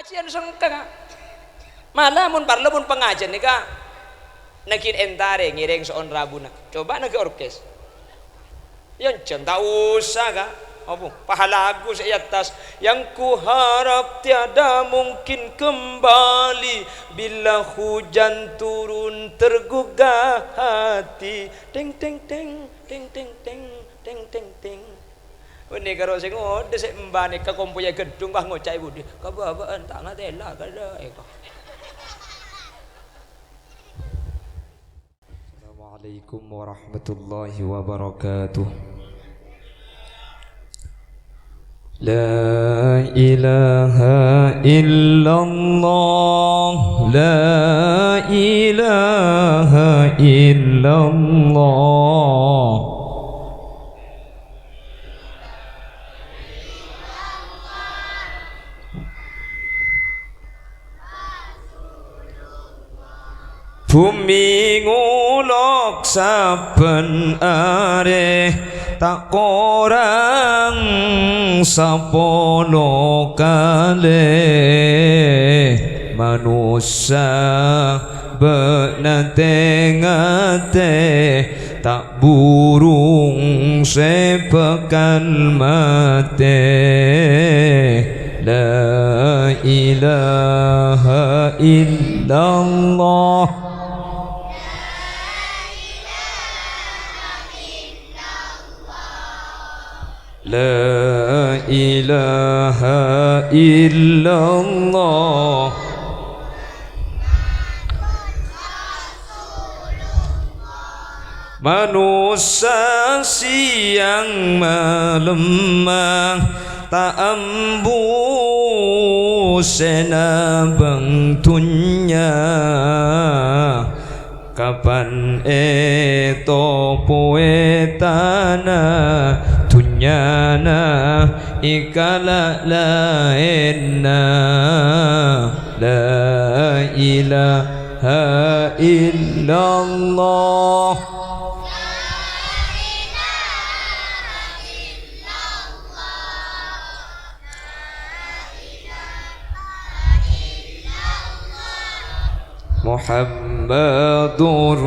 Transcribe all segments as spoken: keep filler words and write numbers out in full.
Sian sengka, Ka'. Mala mon parlo, mon pangajian nèka, naghi entarè ngèrèng so'on rabuna. Coba naghi orkes. Yâ, jhân ta' osa, Ka'. Apa? Paha lagu sè è attas. Yang kuharap tiada mungkin kembali bila hujan turun tergugah hati. Teng, teng, teng, teng, teng, teng. Bânnè karo sè ngodâ sè embâna ka kompoyya ghândhung, pas ngoca' è budi, "Kabâbâ'ân ta' ngatèla kala eka." Assalamualaikum warahmatullahi wabarakatuh. La ilaha illallah, la ilaha illallah. Bhumè ngolok sabbhân arè, ta' korang sapolo kalè. Manossa bâ'na tè-ngatè, ta' burung sè bhâkal matè. La ilaha illallah. La ilaha illallah. Manossa sèyang malemma ta' ambu sè nabâng dhunnya. Kapan ètopowè tana dhunnyana èkala' laènna. La ilaha illallah. Muhammadur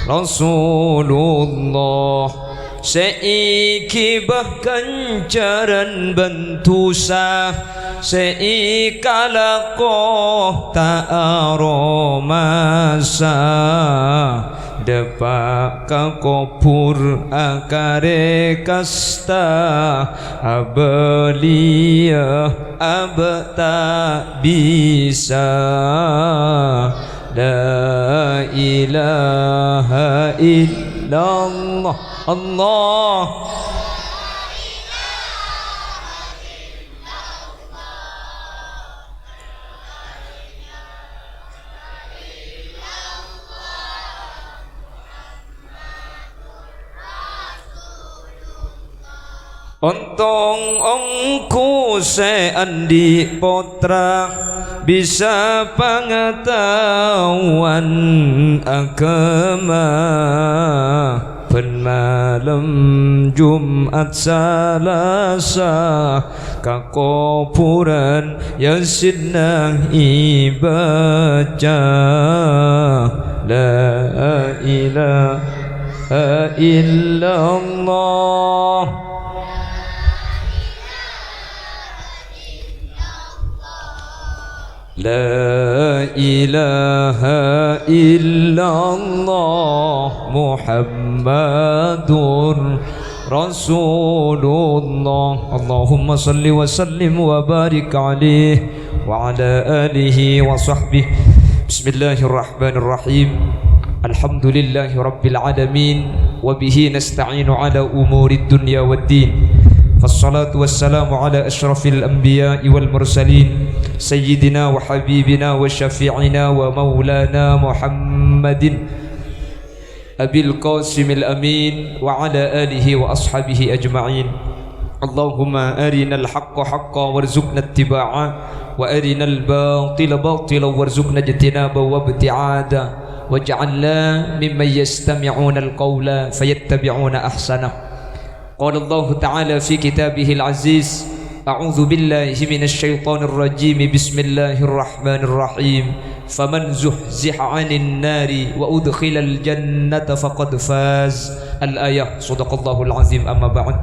Rasulullah. Sè èghibâ ghânjhârân bân dhusa, sè èkalako ta' aromasa. Dâpa' ka kobhur akarè kasta, abâliyâ abâ' ta' bisa. La ilaha illallah. Allah. Ontong ongghu sè andi' pottra bisa pangataowan aghâma. Bân malem Jum'at Salasa ka kobhurân Yasinna èbâca. La ilaha illallah. La ilaha illallah Muhammadur Rasulullah. Allahumma salli wa sallim wa barik alaihi wa ala alihi wa sahbihi. Bismillahirrahmanirrahim. Alhamdulillahi rabbil alamin. Wa bihi nasta'inu ala umurid dunya waddin. Wassalatu wassalamu ala asyrafil anbiya'i wal mursalin, sayyidina wa habibina wa syafi'ina wa maulana Muhammadin abil qasimil amin wa ala alihi wa ashabihi ajma'in. Allahumma arinal haqqa haqqa warzuqna ittiba'a, wa arinal batila batila warzuqna ijtinaba wa ibti'ada, waj'alna mimman yastami'unal qawla fayattabi'una ahsanah. Qala Allahu ta'ala fi kitabihil aziz, أعوذ بالله من الشيطان الرجيم. بسم الله الرحمن الرحيم. فمن زحزح عن النار وأدخل الجنة فقد فاز. الآية. صدق الله العظيم. أما بعد.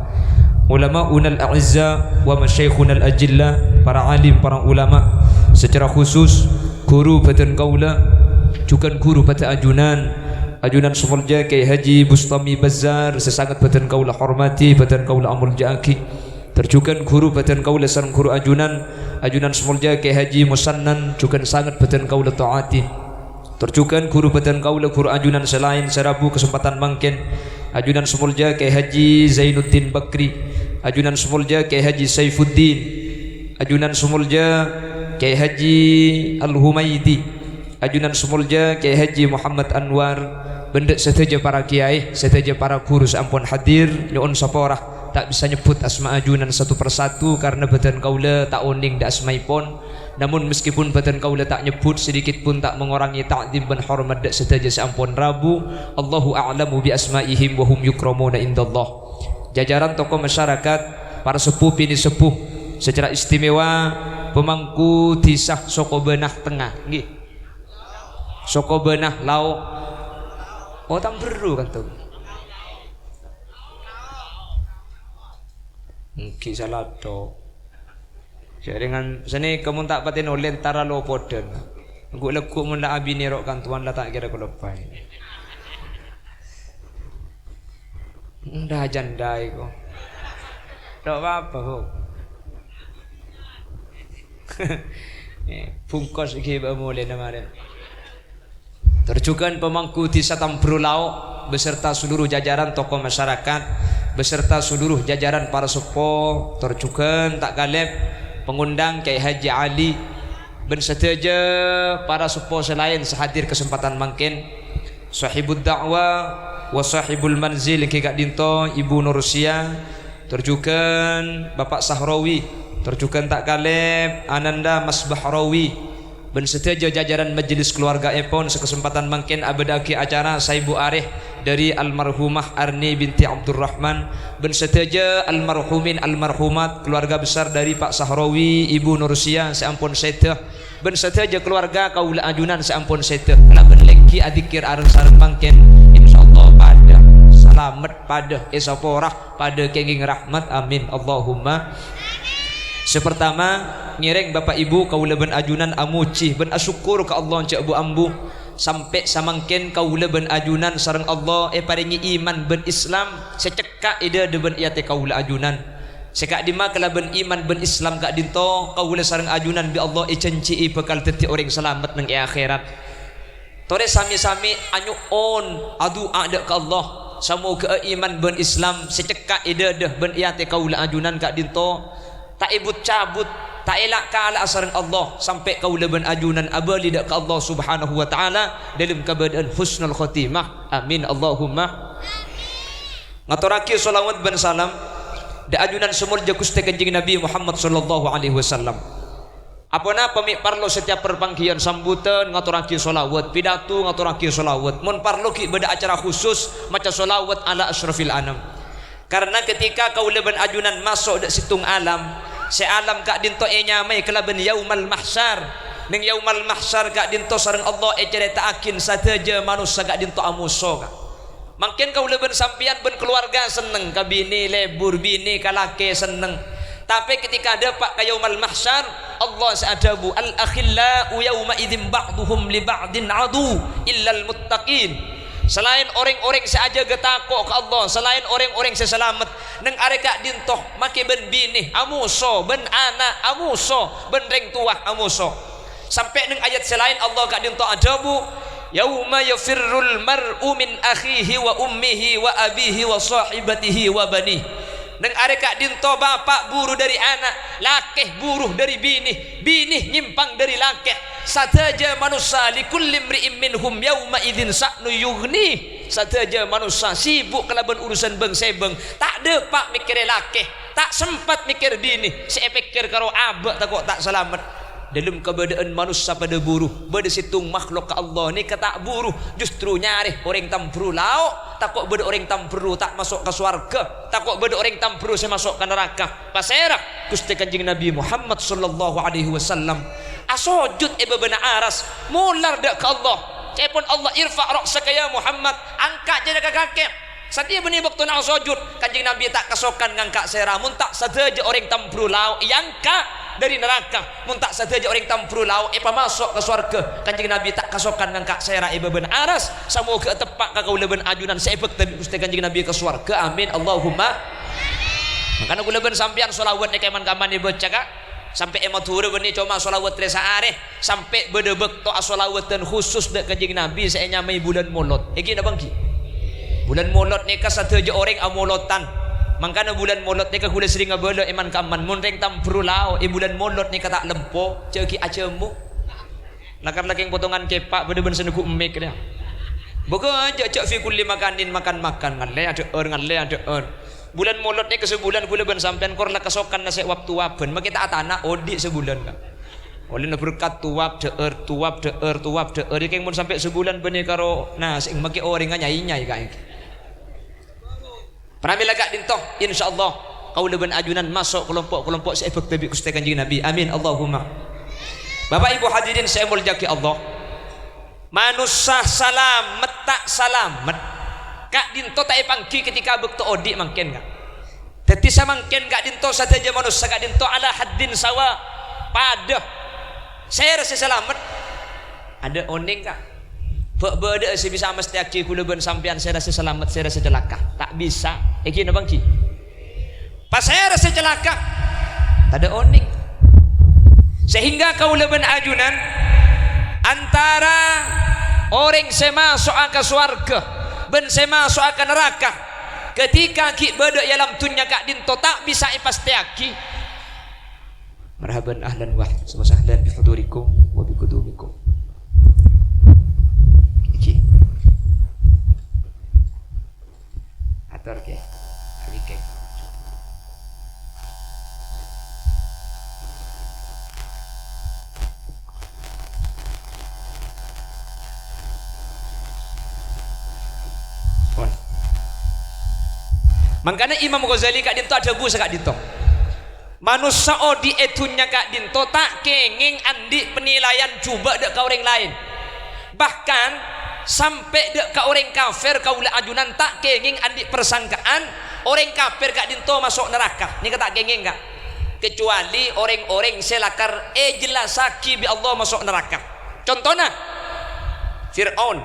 علماؤنا الأعزاء ومشايخنا الأجلاء, para alim, para ulama, secara khusus ghuru bhâdhân kaulâ, jhughân ghuru padâ ajunan, ajunan sè molja Kyai Haji Bustami Bazzar, sè sanget bhâdhân kaulâ hormadhi, bhâdhân kaulâ amolja'aghi. Tor jhughân ghuru bhâdhân kaulâ sareng ghuru ajunan, ajunan sè molja Kyai Haji Musannan, jhughân sanget bhâdhân kaulâ ta'ati. Tor jhughân ghuru bhâdhân kaulâ, ghuru ajunan sè laèn sè rabu kasempadhân mangkèn, ajunan sè molja Kyai Haji Zainuddin Bakri, ajunan sè molja Kyai Haji Saifuddin, ajunan sè molja Kyai Haji Al-Humaidi, ajunan sè molja Kyai Haji Muhammad Anwar, bân dâ' sadhâjâ para kèyaè, sadhâjâ para ghuru sè ampon hadir, nyo'on sapora. Ta' bisa nyebbhut asma ajunan satu persatu karena bhâdhân kaulâ ta' onèng dâ' asmaèpon. Namon, meskipun bhâdhân kaulâ ta' nyebbhut, sedikit pun ta' mengurangi ta'zim bân hormat dâ' sadhâjâ sè ampon rabu. Allahu a'lamu bi asma'ihim wa hum yukramuna indallah. Jajaran tokoh masyarakat, para seppo binè' seppo, secara istimewa pemangku dhisa Sokobânah Tengnga, ngghi. Sokobânah Lao'. Oh, Tamberru kan to. Èngghi sala tho. Jhâ' rèng sanèka mon ta' patè nolè entara lo' podhân. Ghu'-lagghu' mon la abinè ro' kantowan la ta' kèra kaloppaè. Nda janda iku. Ta' apa-apa, Bu. Eh, bungkos ghi' bâ' molèna marèn. Tor jhughân pemangku dhisa Tamberru Lao' beserta seluruh jajaran tokoh masyarakat, beserta seluruh jajaran para seppo, tor jhughân ta' kalèp pangondhâng Kyai Haji Ali, bân sadhâjâ para seppo sè laèn sè hadir kasempadhân mangkèn, Sahibud Da'wah wa Sahibul Manzil èngghi ka'dinto Ibu Nursia, tor jhughân Bapak Sahrawi, tor jhughân ta' kalèp Ananda Mas Bahrawi, bân sadhâjâ jajaran majelis kaluwargaèpon sè kasempadhân mangkèn abâdâ'aghi acara saèbu arè dhâri almarhumah Arni binti Abdurrahman, bân sadhâjâ almarhumin almarhumat, kaluwarga besar dhâri Pak Sahrawi, Ibu Nursia sè ampon sèdhâ, bân sadhâjâ kaluwarga kaulâ ajunan sè ampon sèdhâ. Kalabân lèngghi adzikir areng-sareng mangkèn, insyaallah padâ salamet, padâ èsapora, padâ kèngèng rahmat. Amin, Allahumma. Sè partama, ngèrèng Bapak Ibu, kaulâ bân ajunan amojhi bân asokkor ka Allah jhâ' bu-ambu. Sampè' samangkèn kaulâ bân ajunan sareng Allah èparèngè iman bân Islam sè cekka' è dâdâ bân è atè kaulâ ajunan. Sè ka'dimma kalabân iman bân Islam ka'dinto, kaulâ sareng ajunan bi' Allah èjhânjhi'i bhâkal dhâddhi orèng salamet neng è akhèrat. Torè sami-sami anyo'on, adu'a dâ' ka Allah, samoghâ'â iman bân Islam sè cekka' è dâdâ bân è atè kaulâ ajunan ka'dinto ta' èbut-cabut, ta' èla'-kala'a sareng Allah, sampè' kaulâ bân ajunan abâli dâ' ka Allah Subhanahu wa Ta'ala dâlem kabâdâ'ân husnul khotimah. Amin, Allahumma. Ngatorraghi sholawat bân salam dâ' ajunan sè molja Ghustè Kanjeng Nabi Muhammad sallallahu alaihi wasallam. Aponapa mè' parlo setiap parpangghiyân sambutan ngatorraghi sholawat, pidato ngatorraghi sholawat? Mon parlo ghi' bâdâ acara khusus maca sholawat ala asyrafil anam. Karna ketika kaulâ bân ajunan maso' dâ' sèttong alam, sè alam ka'dinto ènyamaè kalabân Yaumal Mahsyar. Neng Yaumal Mahsyar ka'dinto sareng Allah ècarèta'aghin sadhâjâ manossa ka'dinto amoso, Ka'. Mangkèn kaulâ bân sampèyan bân kaluwarga senneng, ka binè lebur, binè ka lakè senneng. Tapè ketika dâpa' ka Yaumal Mahsyar, Allah sè adhâbu, "Al-akhillau yauma idzin ba'duhum li ba'din adu illal muttaqin." Salaèn orèng-orèng sè ajâgâ tako' ka Allah, salaèn orèng-orèng sè salamet, neng arè ka'dinto makè bân binè amoso, bân ana' amoso, bân rèng towa amoso. Sampè' neng ayat sè laèn Allah ka'dinto adhâbu, "Yauma yafirrul mar'u min akhihi wa ummihi wa abihi wa sahibatihi wa banih." Neng arè ka'dinto bapa' buru dâri ana', lakè buru dâri binè, binè nyèmpang dâri lakè. Sadhâjâ manossa, "Likulli imri'im minhum yauma idzin sya'nun yughnih." Sadhâjâ manossa sibuk kalabân urusan bâng-sèbâng, ta' dâpa' mèkkèrè lakè, ta' sempat mèkkèrè binè, sè èpèkkèr karo abâ' tako' ta' salamet. Dhâlem kabâdâ'ân manossa padâ buru, bâdâ sèttong makhlok ka Allah nèka ta' buru, justru nyarè orèng tambhuru lao', tako' bâdâ orèng tambhuru ta' maso' ka sowarghâ, tako' bâdâ orèng tambhuru sè maso' ka naraka. Pasèra? Ghustè Kanjeng Nabi Muhammad sallallahu alaihi wasallam asojud è bâbâna aras, molar dâ' ka Allah. Ca'èpon Allah, "Irfa' ra'saka ya Muhammad," angka' jârèya ka kakè. Satèya bânnè bâktona asojud, Kanjeng Nabi ta' kasokan ngangka' sèra, mon ta' sadhâjâ orèng tambhuru lao' èangka' dâri naraka, mon ta' sadhâjâ orèng tambhuru lao' èpamaso' ka sowarghâ, Kanjeng Nabi ta' kasokan ngangka' sèra è bâbâna aras. Samoghâ teppa' ka kaulâ bân ajunan sè èbhâktè bi' Ghustè Kanjeng Nabi ka sowarghâ. Amin, Allahumma. Mangkana kaulâ bân sampèyan sholawat nèka man-kamman èbâca, Ka'. Sampè' è Madhurâ bânnè coma sholawat rè saarè. Sampè' bâdâ bâkto asholawatan khusus dâ' Kanjeng Nabi sè ènyamaè bulân Molod. Èngghi napa èngghi? Bulân Molod nèka sadhâjâ orèng amolotan. Mangkana bulân Molod nèka kaulâ serrèng abâlâ è man-kamman, mon rèng tambhuru lao' è bulân Molod nèka ta' lempo, jhâ' ghi' ajhâmo. Lakar lakèng potongan kèpa' bâdâ bân sè neggu' emmik rèya. Bâgâ jhâ', jhâ' fi kulli makanin makan-makan, ngallè adhâ'âr, ngallè adhâ'âr. Bulân Molod nèka sabulân kaulâ bân sampèyan kor la kasokan nasè' wab-towabhân, makè ta' atana' odi' sabulân, Ka'. Ollèna berkat towab dhâ'âr, towab dhâ'âr, towab dhâ'âr. Èkèng mon sampè' sabulân bânnè karo nasè' makè orèngnga nyai-nyai, Ka', èngghi. Pramèla ka'dinto, insyaallah, kaulâ bân ajunan maso' kalompo'-kalompo' sè èbhâktè bi' Ghustè Kanjeng Nabi. Amin, Allahumma. Bapa' Ibu hadirin sè èmoljâ'aghi Allah. Manossa salamet ta' salamet, ka'dinto ta' èpangghi ketika bâkto odi' mangkèn, Ka'. Dhâddhi samangkèn ka'dinto sadhâjâ manossa ka'dinto ala haddin sawa, padâ. Sèra sè salamet? Adâ' onèng, Ka'. Bâ'-bâdâ'â sè bisa mastèyaghi kaulâ bân sampèyan sèra sè salamet, sèra sè calaka. Ta' bisa. Èngghi napa èngghi? Pasèra sè calaka? Tadâ' onèng. Sehingga kaulâ bân ajunan antara orèng sè maso'a ka sowarghâ bân sè maso'a ka naraka, ketika ghi' bâdâ è alam dhunnya ka'dinto ta' bisa èpastèyaghi. Marhaban, ahlan wa sahlan bi hudurikum wa bi qudumikum. Iki. Ator, Kè. Abikè. Pon. Mangkana Imam Ghazali ka'dinto adhâbu saka'dinto. Manossa odi' è dhunnya ka'dinto ta' kèngèng andi' penilaian jhubâ' dâ' ka orèng laèn. Bahkan, sampè' dâ' ka orèng kafir kaulâ ajunan ta' kèngèng andi' parsangkaan orèng kafir ka'dinto maso' naraka. Nèka ta' kèngèng, Ka'. Kecuali orèng-orèng sè lakar èjellassaghi bi' Allah maso' naraka. Contona, Fir'aun.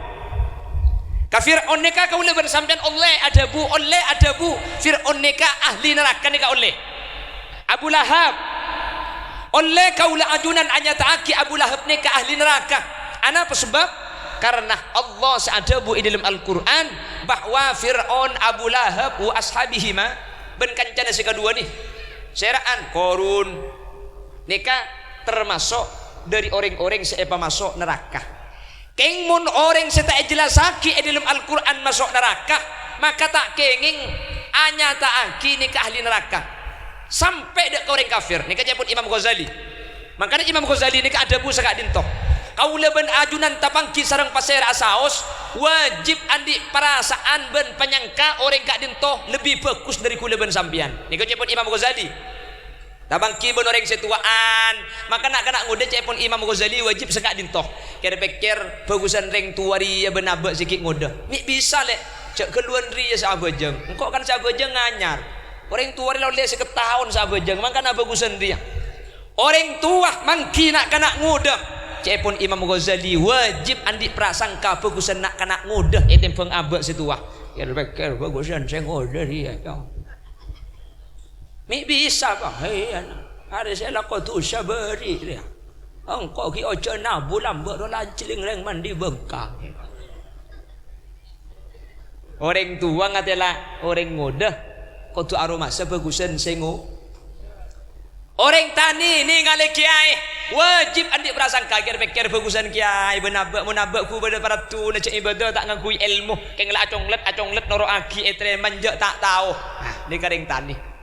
Ka Fir'aun nèka kaulâ bân sampèyan ollè adhâbu, ollè adhâbu, Fir'aun nèka ahli naraka nèka ollè. Abu Lahab. Ollè kaulâ ajunan anyata'aghi Abu Lahab nèka ahli naraka. Anapa sabâb? Karna Allah sè adhâbu è dâlem Al-Qur'an bahwa Fir'aun, Abu Lahab, wa ashabihima, bân kancana sè kaduwâ nè, sèra'an, Korun, nèka termaso' dâri orèng-orèng sè èpamaso' naraka. Kèng mon orèng sè ta' èjellassaghi è dâlem Al-Qur'an maso' naraka, maka ta' kèngèng anyata'aghi nèka ahli naraka. Sampè' dâ' ka orèng kafir. Nèka ca'èpon Imam Ghazali. Mangkana Imam Ghazali nèka adhâbu saka'dinto. Kaulâ bân ajunan tapangghi sareng pasèra'a saos, wajib andi' parasaan bân panyangka orèng ka'dinto lebbi bhâghus dâri kaulâ bân sampèyan. Nèka ca'èpon Imam Ghazali. Tapangghi bân orèng sè towa'an, maka na'-kana' ngodâ ca'èpon Imam Ghazali wajib saka'dinto. Kèr-pèkkèr, bhâghusân rèng towa rèya bân abâ' sè ghi' ngodâ. Mè' bisa, Lè', jhâ' ghâlluwân rèya sè abhâjâng. Engko' kan sè abhâjâng anyar. Orèng towa rèya la ollè sèket taon sè abhâjâng, mangkana bhâghusân rèya. Orèng towa mangghi na'-kana' ngodâ. Ca'èpon Imam Ghazali wajib andi' prasangka bhâghusân na'-kana' ngodâ ètèmbhâng abâ' sè towa. Kèr-pèkkèr bhâghusân sè ngodâ rèya, ya. Mè' bisa, Bang. Iyâ, na. Arè sè lako dhusa bâri' rèya. Engko' ghi' ojhân abu lambâ' ro lanjhling rèng mandi bengkang. Orèng towa ngatèla orèng ngodâ kodhu aromasa bhâghusân sè ngo-, orèng tanè nèngalè kèyaè wajib andi' prasangka kèr-pèkkèr bhâghusân kèyaè bân abâ', mon abâ' ghubâdhâ paraddhuna jhâ' ibâdâ ta' ngangghuy èlmo, kèng la aconglet-aconglet noro'aghi ètarèma jhâ' ta' tao. Nah, nèka rèng tanè.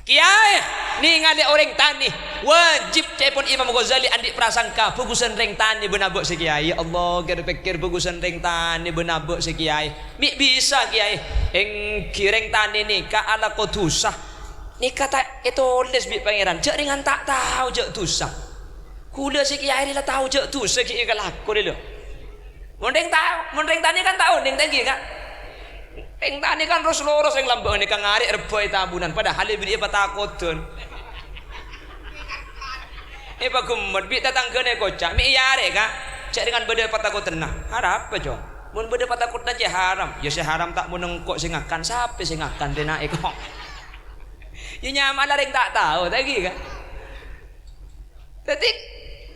Kèyaè nèngalè orèng tanè, wajib ca'èpon Imam Ghazali andi' prasangka, bhâghusân rèng tanè bân abâ' sè kèyaè. Ya Allah, kèr-pèkkèr bhâghusân rèng tanè bân abâ' sè kèyaè. Mè' bisa kèyaè, èngghi rèng tanè nèka alako dhusa. Nèka ta' ètolès bi' Pangèran, jhâ' rèngan ta' tao jhâ' dhusa. Ghulâ sè kèyaè rè la tao jhâ' dhusa ghi' èkalako rè, lho. Mon rèng ta-, mon rèng tanè kan ta' onèng ta' èngghi, Ka'? Rèng tanè kan ros-loros rèng lambâ'ân nèka ngarè' rebbhâ è tabunan, padahal èbèrri'â patakoddhân. Èpaghemmet bi' tatangghâna èkoca', "Mè' iyâ arè, Ka'? Jhâ' rèngan bâdâ patakoddhânna." "Arapa, Cong?" "Mon bâdâ patakoddhânna cè' haram." "Yâ sè haram ta' mon engko' sè ngakan, sapè sè ngakan rè na' èko'?" Yâ nyamana la rèng ta' tao, ta' èngghi, Ka'? Dhâddhi,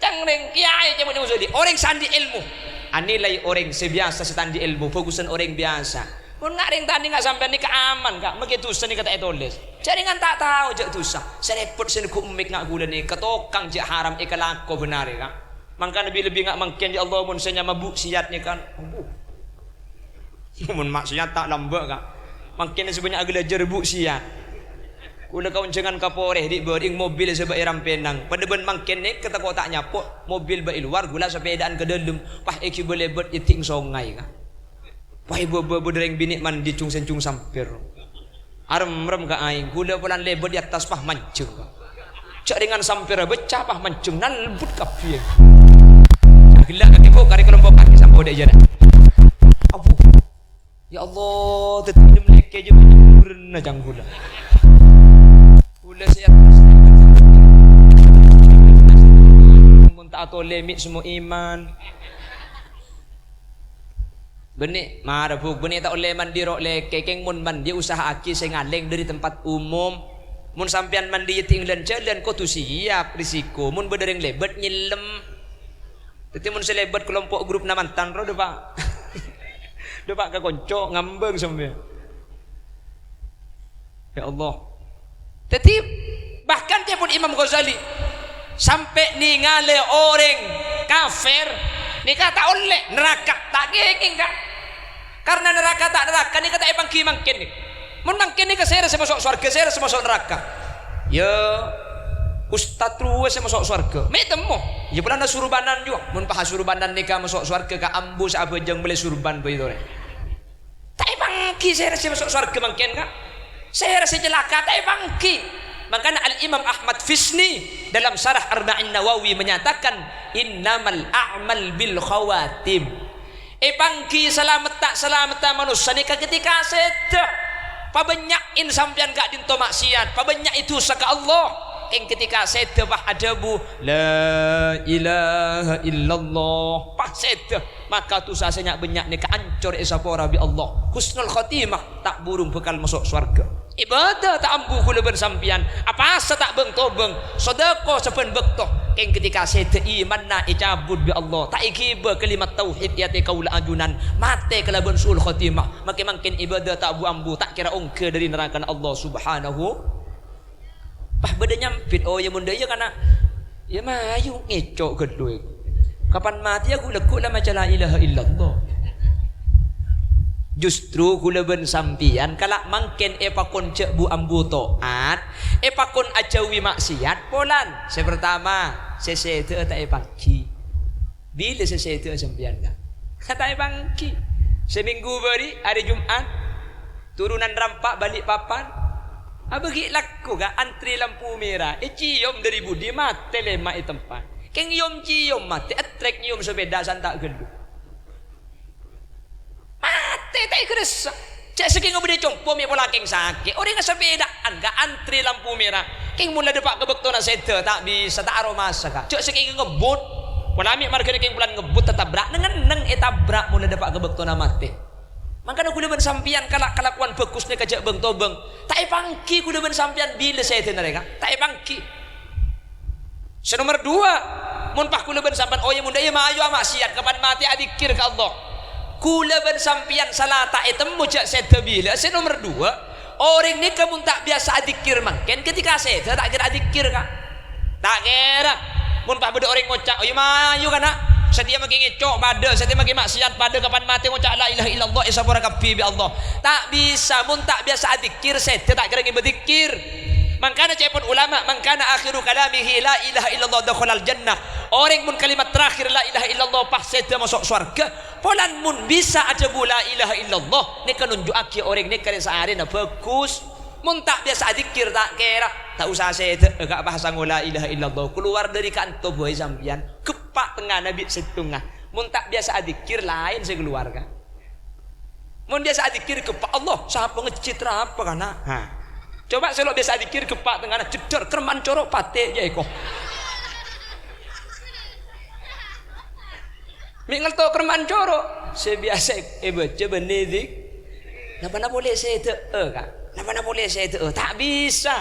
ca'na rèng kèyaè ca'na Imam Ghazali, orèng sè andi' èlmo. Anilai orèng sè biyasa sè ta' andi' èlmo, bhâghusân orèng biyasa. Mon nga' rèng tanè nga' sampèyan nèka aman, Ka', makè dhusa nèka ta' ètolès. Jhâ' rèngan ta' tao jhâ' dhusa. Sè rèpot sè neggu' emmèk nga' ghulâ nèka tokang jhâ' haram èkalako bhender, Ka'. Mangkana bi-, lebbi nga' mangkèn, ya Allah, mon sè nyama Bu' Siyat nèka. Ampon. Mon maksiat ta' lambâ', Ka'. Mangkèn sè bânnya' aghâlâjâr Bu' Siyat. Ghulâ kaonjhângan ka Porè, dhi' bâri' mobil sè bâ' è Rampènang. Padâ bân mangkèn nèka tako' ta' nyapo', mobil bâ' è lowar, ghulâ sapèdaan ka dâlem. Pas èghibâ lèbât è tèng songay, Ka'. Pas è bâbâ bâdâ rèng binè' mandhi jung-sènjung sampèr. Aremrem ka aèng, ghulâ polana lèbât è attas, pas manjheng. Jhâ' rèngan sampèrra bâcca, pas manjheng, nalbut kabbhi. Ghellâ' kakè, Bu', karè kalompo' kakè sampo dâ' iyâ, na. Abu. Ya Allah, dhâddhi nem lèkè jhâ' bhâjhurânna cang ghulâ. Ghulâ sè attas. Mon ta' atolè mè' semmo iman. Bânnè, mara, Bu', bânnè ta' ollè mandhi ro' lèkè, kèng mon mandhi usaha'aghi sè ngalèng dâri tempat umum. Mon sampèyan mandhi è tènggâlân jhâlân, kodhu siap risiko. Mon bâdâ rèng lèbât, nyèllem. Dhâddhi, mon sè lèbât kalompo' grupna mantan, ro, dâpa'. Dâpa' ka konco, ngambâng sampèyan. Ya Allah. Dhâddhi, bahkan ca'èpon Imam Ghazali, sampè' nèngalè orèng kafir nèka ta' ollè, neraka, ta' kèngèng, Ka'. Karna neraka ta' neraka nèka ta' èpangghi mangkèn nèka. Mon mangkèn nèka sèra sè maso' sowarghâ, sèra sè maso' neraka? Yâ, ustad rowa sè maso' sowarghâ. Mè' temmo. Yâ, polana surbanan jhuwa. Mon paha surbanan nèka maso' sowarghâ, Ka', ambu sè abhâjâng mellè surban bhâi torè. Ta' èpangghi sèra sè maso' sowarghâ mangkèn, Ka'. Sèra sè calaka ta' èpangghi. Mangkana Al-Imam Ahmad Fisni dalam Syarah Arba'in Nawawi menyatakan, "Innamal a'mal bil khawatim." Èpangghi salamet ta' salametta manossa nèka ketika sèdhâ. Pabânnya'è sampèyan ka'dinto maksiat, pabânnya'è dhusa ka Allah. Kèng ketika sèdhâ pas adhâbu, "La ilaha illallah." Pas sèdhâ. Maka dhusa sè nya'-bânnya' nèka ancor èsapora bi' Allah. Husnul khotimah, ta' burung bhâkal maso' sowarghâ. Ibâdâh ta' ambu ghulâ bân sampèyan, apasa ta' bâng-tobâng, sodâko sabbhân bâkto, kèng ketika sèdhâ imanna ècabut bi' Allah, ta' èghibâ kalimat tauhid è atè kaulâ ajunan, matè kalabân su'ul khotimah, makè mangkèn ibâdâh ta' bu-ambu, ta' kèra ongghâ dâri narakana Allah Subhanahu. Pas bâdâ nyambit, "Oh, yâ, mon dâ' iyâ, kana', yâ, mayu ngèco' ghâllu, è. Kapan matèya ghu-, lagghu' la maca la ilaha illallah." Justru ghulâ bân sampèyan kala' mangkèn èpakon jhâ' bu-ambu to'at, èpakon ajhâuwi maksiat, polana. Sè partama, sè sèdhâ'â ta' èpangghi. Bilâ sè sèdhâ'â sampèyan, Ka'? Ta' èpangghi. Samènggu bâri', arè Jum'at, turunan rampa' Balikpapan. Abâ' ghi' lagghu, Ka', antrè lampu mèra. Ècèyom dâri budi, matè lèma' è tempat. Kèng nyèyom-cèyom matè, ètrèk nyèyom sapèda santa' ghâllu. Matè, ta' èkarassa. Jhâ' sakènga bâdâ compo mè' pola kèng sakè'. Orèngnga sapèdaan, Ka', antrè lampu mèra. Kèng mon la dâpa' ka bâktona sèdhâ, ta' bisa, ta' aromasa, Ka'. Jhâ' sakènga ngebbhut. Pola mè' marghâna kèng polana ngebbhut, tatabrak. Neng-enneng ètabrak mon la dâpa' ka bâktona matè. Mangkana ghulâ bân sampèyan kala-, kalakowan bhâghus nèka jhâ' bâng-tobâng. Ta' èpangghi ghulâ bân sampèyan bilâ sèdhâna rè, Ka'. Ta' èpangghi. Sè nomer duwâ', mon pas ghulâ bân sampèyan, oh, yâ, mon dâ' iyâ, mayu amaksiat, kapan matè adzikkèr ka Allah. Ghulâ bân sampèyan sala ta' ètemmo jhâ' sèdhâ bilâ. Sè nomer duwâ', orèng nèka mon ta' biyasa adzikkèr mangkèn, ketika sèdhâ ta' kèra adzikkèr, Ka'. Ta' kèra. Mon pas bâdâ orèng ngoca', "Oh, yâ, mayu, kana', satèya makè ngèco' padâ, satèya makè maksiat padâ, kapan matè ngoca' la ilaha illallah, èsapora kabbhi bi' Allah." Ta' bisa, mon ta' biyasa adzikkèr, sèdhâ ta' kèra ngibâ dzikkèr. Mangkana ca'èpon ulama, "Man kana akhiru kalamihi la ilaha illallah dakhalal jannah." Orèng mon kalimat terakhir la ilaha illallah pas sèdhâ maso' sowarghâ, polana mon bisa adhâbu la ilaha illallah, nèka nunju'aghi orèng nèka rè saarèna bhâghus. Mon ta' biyasa adzikkir, ta' kèra, ta' usa sèdhâ, ga' pas sango la ilaha illallah, kalowar dâri kanto bhâi sampèyan, gheppa' tengngana bi' sèttonga. Mon ta' biyasa adzikkir, laèn sè kalowar, Ka'. Mon biyasa adzikkir, gheppa' Allah, sapa ngejjit ra apa kana'? Ha. Coba sè lo' biyasa adzikkir, gheppa' tengngana, jeddhâr, kerman coro', patè, jâ' èko. Mè' ngelto kerman coro'. Sè biyasa èbâca bânnè dik-, napa-napa polè sèdhâ'â, Ka'? Napa-napa polè sèdhâ'â? Ta' bisa.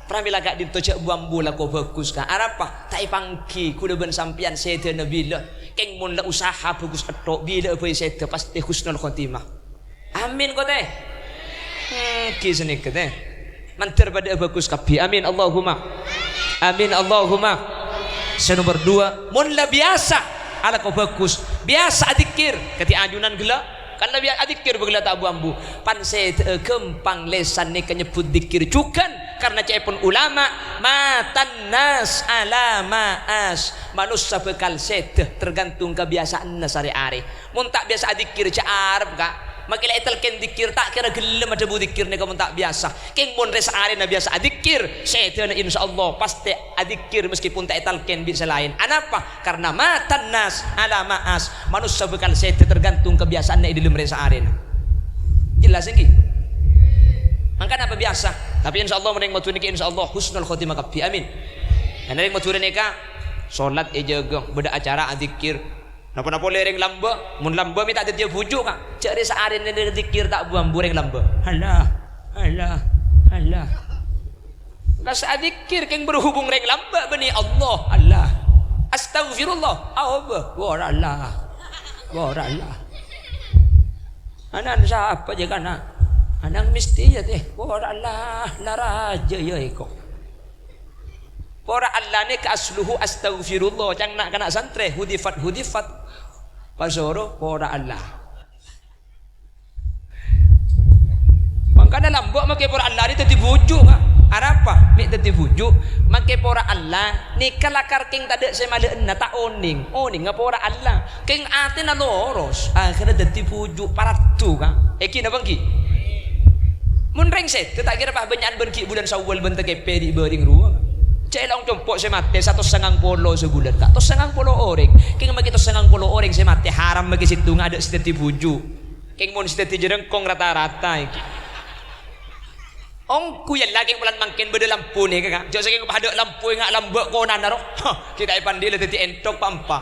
Pramèla ka'dinto jhâ' bu-ambu lako bhâghus, Ka'. Arapa? Ta' èpangghi, kaulâ bân sampèyan sèdhâna bilâ. Kèng mon la usaha bhâghus ètto', bilâ bhâi sèdhâ pastè husnul khotimah. Amin, ko, tè? Èngghi sanèka, tè. Mandhâr padâ'â bhâghus kabbhi. Amin, Allahumma. Amin, Allahumma. Sè nomer dua, mon la biyasa alako bhâghus, biyasa adzikkir, kadhi ajunan ghellâ'. Kan la biya-, adzikkir bâ ghellâ' ta' bu-ambu. Pan sèdhâ'â ghâmpang lèsan nèka nyebbhut dzikkir jhughân, karna ca'èpon ulama, "Matan nas ala ma as." Manossa bhâkal sèdhâ tergantung kabiyasa'anna sarè-arè. Mon ta' biyasa adzikkir, jhâ' arep, Ka'. Makkè la ètalkèn dzikkir, ta' kèra ghellem adhâbu dzikkir nèka mon ta' biyasa. Kèng mon rè saarèna biyasa adzikkir, sèdhâna insyaallah pastè adzikkir meskipun ta' ètalkèn bi' sè laèn. Anapa? Karna matan nas ala ma as. Manossa bhâkal sèdhâ tergantung kabiyasa'anna è dhâlem rè saarèna. Jelas èngghi? Mangkana apa biyasa? Tapè insyaallah mon rèng Madhurâ nèka insyaallah husnul khotimah kabbhi. Amin. Karna rèng Madhurâ nèka solat èjâgâ, bâdâ acara adzikkir. Napa-napa polè rèng lambâ', mon lambâ' mè' ta' dhâddhiyâ bhuju', Ka'. Jhâ' rè saarèna dhâddhi dzikir ta' bu-ambu rèng lambâ'. Allah, Allah, Allah. Engko' sè adzikkir kèng berhubung rèng lambâ' bânnè Allah, Allah. Astagfirullah, aobâ, wara Allah. Wara Allah. Anan sapa jâ' kana'? Anan mestè yâ tè, wara Allah, la rajâ yâ èko. Pora Allah nèka asluhu astaghfirullah, ca'na kana' santrè, hudifat, hudifat. Pasoro pora Allah. Mangkana lambâ' makkè pora Allah nè dhâddhi bhuju', Ka'. Arapa? Mè' dhâddhi bhuju', makkè pora Allah nèka lakar kèng tadâ' sè malè'enna, ta' onèng. Onèngnga pora Allah. Kèng atèna loros, akhirnya dhâddhi bhuju', paraddu, Ka'. Èngghi napa èngghi? Mon rèng sèdhâ ta' kèra pas bânnya'an bân ghi' bulân Syawal bân takèpè dhi' bârâng rowa. Cè' la ong compo' sè matè satos sangang polo sabulân, Ka'. Tos sangang polo orèng. Kèng makkè tos sangang polo orèng sè matè haram makkè sèttonga adâ' sè dhâddhi bhuju'. Kèng mon sè dhâddhi jhârângkong rata-rata èngghi. Ongghu yâ la kèng polana mangkèn bâdâ lampu nèka, Ka'. Jhâ' sakèng padâ lampu ènga' lambâ' konana ro. Hah, ghi' ta' èpandhi la dhâddhi ènthok pa' empa'.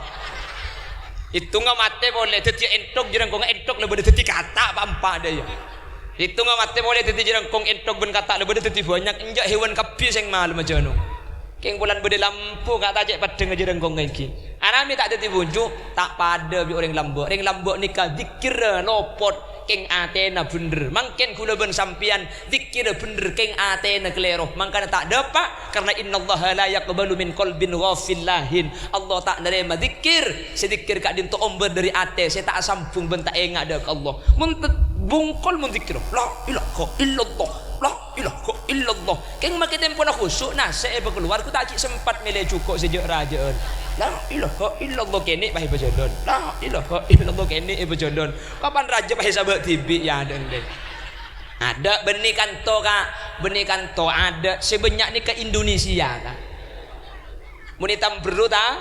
Èttonga matè polè dhâddhiyâ ènthok, jhârângkongnga ènthok la bâdâ dhâddhi kata' pa' empa' dâ' iyâ. Èttonga matè polè dhâddhi jhârângkong, ènthok bân kata' la bâdâ dhâddhi bânnya', enjâ' hèwan kabbhi sè malem ajhânong. Kèng polana bâdâ lampu, Ka', ta' cè' peddhângnga jhârângkongnga èngghi. Ana mè' ta' dhâddhi bhuju', ta' padâ bi' orèng lambâ'. Rèng lambâ' nèka dhikkirra lopot, kèng atèna bhendher. Mangkèn kaulâ bân sampèyan dhikkirra bhendher, kèng atèna kalèro. Mangkana ta' dâpa', karna innallaha la yaqbalu min qalbin ghafil lahin. Allah ta' narèma dhikkir sè dhikkir ka'dinto ombâr dhâri atè sè ta' asambhung bân ta' ènga' dâ' ka Allah. Mon te-, bungkol mon dhikkir, "La ilaha illallah, la ilaha illallah." Kèng makkè tempona khusu', nasè' èpakalowar, ghu ta' ghi' sempat mèlè jhuko' sè jâ'-rajâ'ân. "La ilaha illallah," kènè' pas èpajhâlân. "La ilaha illallah," kènè' èpajhâlân. Kapan rajâ pas èsabâ' dhibi', yâ, adâ' endhâ'. Adâ' bânnè kanto, Ka'. Bânnè kanto adâ'. Sè bânnya' nèka Indonesia, Ka'. Mon ètam berru ta-,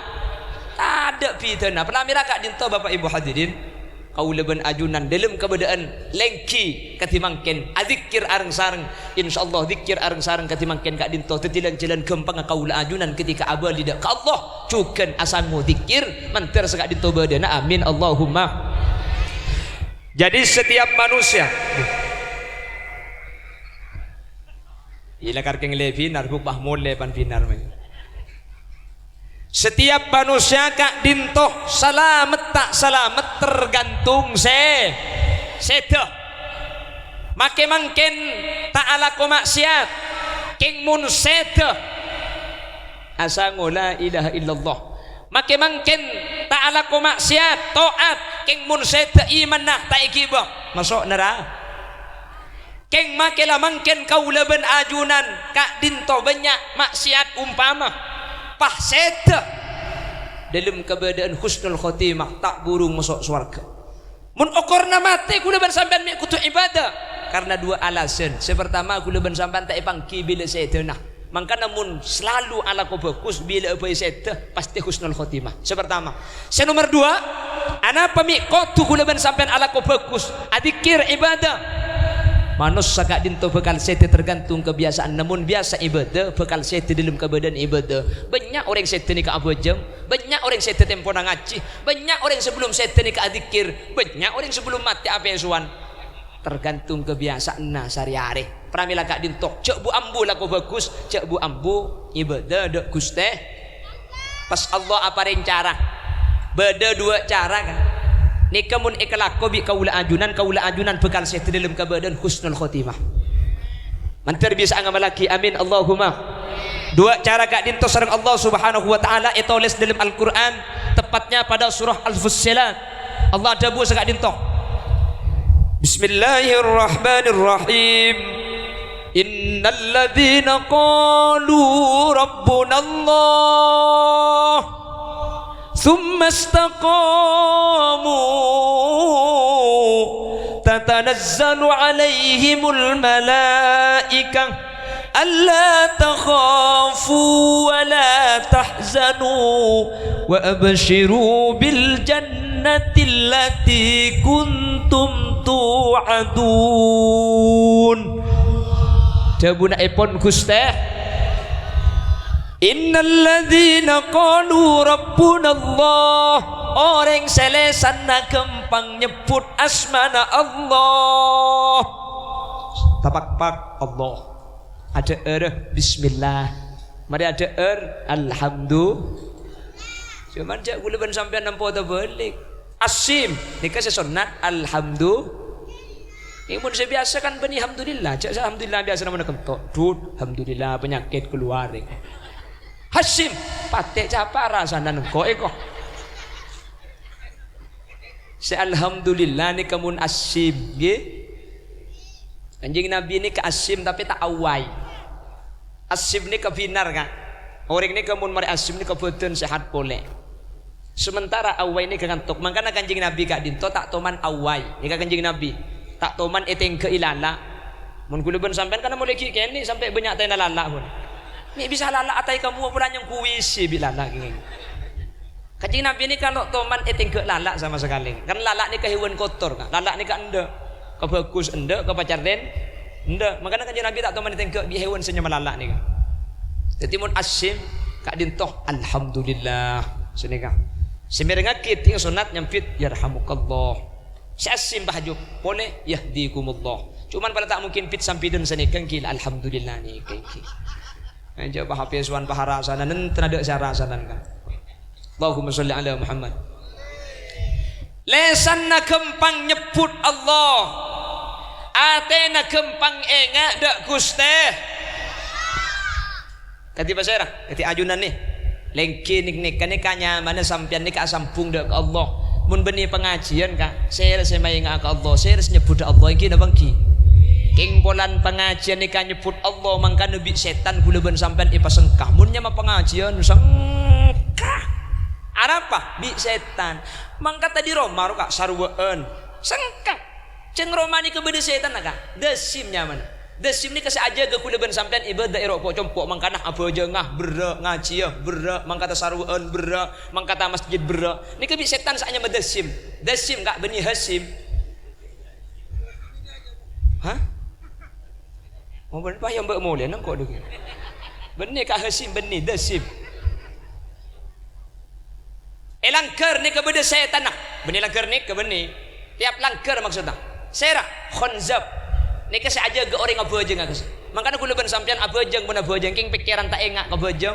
tadâ' bhidhâna. Palamèra ka'dinto, Bapa' Ibu hadirin. Kaulâ bân ajunan dâlem kabâdâ'ân lèngghi kadhi mangkèn, adzikkir areng-sareng. Insyaallah, dzikkir areng-sareng kadhi mangkèn ka'dinto dhâddhi lan-jhâlân ghâmpangnga kaulâ ajunan ketika abâli dâ' ka Allah, jhughân asango dzikkir, mandhâr saka'dinto bâdâna. Amin, Allahumma. Jadi, setiap manusia, ila karkeng le binar, buk bah mole pan binar, men. Setiap manusia ka'dinto salamet ta' salamet tergantung se-, seda. Make mangken ta' alako ma'siyat, keng mon seda asango la ilaha illallah. Make mangken ta' alako ma'siyat, to'at, keng mon seda imanna ta' egiba, maso' nera-, Kèng makè la mangkèn kaulâ bân ajunan ka'dinto bânnya' ma'siyat umpama pas sèdhâ dâlem kabâdâ'ân husnul khotimah, ta' burung maso' sowarghâ. Mon okorna matè kaulâ bân sampèyan mè' kodhu ibadah karna duwâ' alasan. Sè partama, kaulâ bân sampèyan ta' èpangghi bilâ sèdhâna. Mangkana mon salalu alako bhâghus, bilâ'â bhâi sèdhâ, pastè husnul khotimah. Sè partama. Sè nomer duwâ', anapa mè' kodhu kaulâ bân sampèyan alako bhâghus, adzikkèr, ibadah? Manossa ka'dinto bhâkal sèdhâ tergantung kabiyasa'anna. Mon biyasa ibadah, bhâkal sèdhâ dâlem kabâdâ'ân ibadah. Bânnya' orèng sèdhâ nèka abhâjâng, bânnya' orèng sèdhâ tempona ngajhi, bânnya' orèng sabellum sèdhâ nèka adzikkèr, bânnya' orèng sabellum matè apèsowan. Tergantung kabiyasa'anna sarè-arè. Pramèla ka'dinto, jhâ' bu-ambu lako bhâghus, jhâ' bu-ambu ibadah dâ' Ghustè. Pas Allah aparèng cara. Bâdâ duwâ' cara, kan. Nèka mon èkalako bi' kaulâ ajunan, kaulâ ajunan bhâkal sèdhâ dâlem kabâdâ'ân husnul khotimah. Mandhâr bisa'a ngamallaghi. Amin, Allahumma. Duwâ' cara ka'dinto sareng Allah Subhanahu wa Ta'ala ètolès dâlem Al-Qur'an, tepatnya pada surah Al-Fussilat. Allah adhâbu saka'dinto, "Bismillahirrahmanirrahim. Innalladzina qalu rabbunallah, tsumma istaqamu, tatanazzalu 'alaihimul malaikah." "Alla takhafu wa la tahzanu, wa absyiru bil jannati allati kuntum tu'adun." Dhâbuna èpon Ghustè, "Innalladzina qalu rabbunallah," orèng sè lèsanna ghâmpang nyebbhut asmana Allah. Tapakpak Allah. Adhâ'âr, bismillah. Marè adhâ'âr, alhamdu-, Cuman jhâ' kaulâ bân sampèyan nampa tabâlik. Asim, nèka sè sonnat, alhamdu-, Nèng mon sè biyasa kan bânnè alhamdulillah. Jhâ' sè alhamdulillah biyasa namana kento'. Dud, alhamdulillah, panyakèt kalowar. Hasim, patè' capa' rasana engko' èko. Sè alhamdulillah nèka mon asim, ngghi. Kanjeng Nabi nèka asim tapè ta' awai. Asim nèka bhinar, Ka'. Orèng nèka mon marè asim nèka bhâdhân sehat polè. Sementara awai nèka ngantok. Mangkana Kanjeng Nabi ka'dinto ta' toman awai. Nèka Kanjeng Nabi. Ta' toman ètèngghâ'i lala'. Mon kaulâ bân sampèyan kan molaè ghi' kènè' sampè' bânnya' taèna lala', pon. Mè' bisa lala' ataè kamowa pola nyengkuwisi bi' lala' kèngèng. Kanjeng Nabi nèka lo' toman ètèngghâ' lala' sama sakalè. Kan lala' nèka hèwan kotor, Ka'. Lala' nèka endâ'. Kabhâghus endâ', kapacarrèn endâ'. Mangkana Kanjeng Nabi ta' toman ètèngghâ' bi' hèwan sè nyama lala' nèka. Dhâddhi mon asim, ka'dinto, alhamdulillah. Sanèka. Sè mèrengngaghi tèng sonnat nyambit, yarhamukallah. Sè asim, Pak Hajo, polè, yahdikumullah. Cuman pola ta' mungkin pit-sampidhân sanèka, ghi, alhamdulillah nèka, ghi. Enjâ' Pak Hafiz wan Pak Arasana, nenten adâ' sè arasanan, Ka'. Allahumma sholli ala Muhammad. Lèsanna ghâmpang nyebbhut Allah. Atèna ghâmpang enga' dâ' Ghustè. Kadhi pasèra? Kadhi ajunan, nè. Lèngghi nèk-, nèka, nèka nyamana sampèyan nèka asambhung dâ' ka Allah. Mon bânnè pangajiyân, Ka', sèra sè maènga'a ka Allah, sèra sè nyebbhudhâ Allah, èngghi napa èngghi? Kèng polana pangajiyân nèka nyebbhut Allah, mangkana bi' sètan kaulâ bân sampèyan èpasengka. Mon nyama pangajiyân, sengka. Arapa? Bi' sètan. Mangkata dâri roma ro, Ka', sarowa'an. Sengka. Jhâng roma nèka bâdâ sètanna, Ka'. Dasim nyamana. Dasim nèka sè ajâgâ kaulâ bân sampèyan ibadah è ro' po'-compo', mangkana abhâjângnga berrâ', ngajiyâ berrâ', mangkata sarowa'an berrâ', mangkata masjid berrâ'. Nèka bi' sètan sè anyama Dasim. Dasim, Ka', bânnè Hasim. Hah? Oh, bânnè, pas ya mbak molè nengko' dulu. Bânnè, Ka', Hasim, bânnè, Dasim. È langghâr nèka bâdâ sètanna. Bânnè langghâr nèka, bânnè. Tiap langghâr maksudna. Sèra, khonzab. Nèka sè ajâgâ orèng abhâjâng, Ka'. Mangkana kaulâ bân sampèyan abhâjâng, mon abhâjâng kèng pèkkèran ta' enga' ka bhâjâng.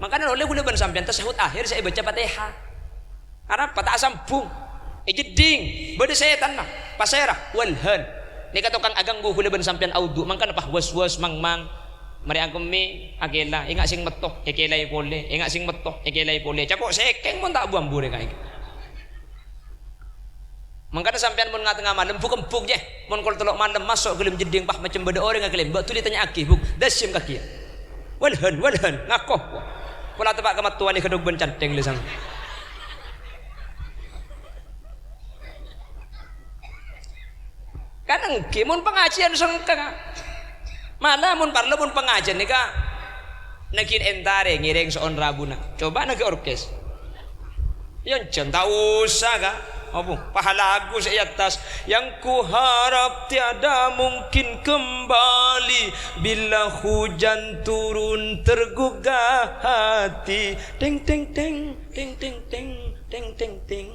Mangkana ollè kaulâ bân sampèyan tasyahhud akhir sè èbâca Fatihah. Arapa ta' asambhung? Èjeddhing, bâdâ sètanna. Pasèra, walhan. Nèka tokang aghânggu kaulâ bân sampèyan audhu, mangkana pas was-was, mang-mang. Marè akemmè, akèla, enga' sè metto, èkèlaè polè, enga' sè metto, èkèlaè polè. Cako' sèkèng mon ta' bu-ambu rè kaè. Mangkana sampèyan mon nga-tengnga malem, buk-embuk, jâ. Mon kol tello' malem, maso' ghâlem jeddhing, pas macem bâdâ orèng aghâlem, "Bâ' dhuli tanya aghi, Buk, dâsyem kakè, yâ." "Wâlhân, wâlhân, ngako." Pola teppa' ka mattowa lè ghâdhuk bân canthèng lè sang. Kan èngghi, mon pangajiyân sengka, Ka'. Mala mon parlo, mon pangajiyân nèka, naghi entarè ngèrèng so'on rabuna. Coba naghi orkes. Yâ, jân ta' osa, Ka'. Apa? Pas lagu sè è attas, "Yang kuharap tiada mungkin kembali bila hujan turun tergugah hati." Teng, teng, teng, teng, teng, teng, teng, teng, teng.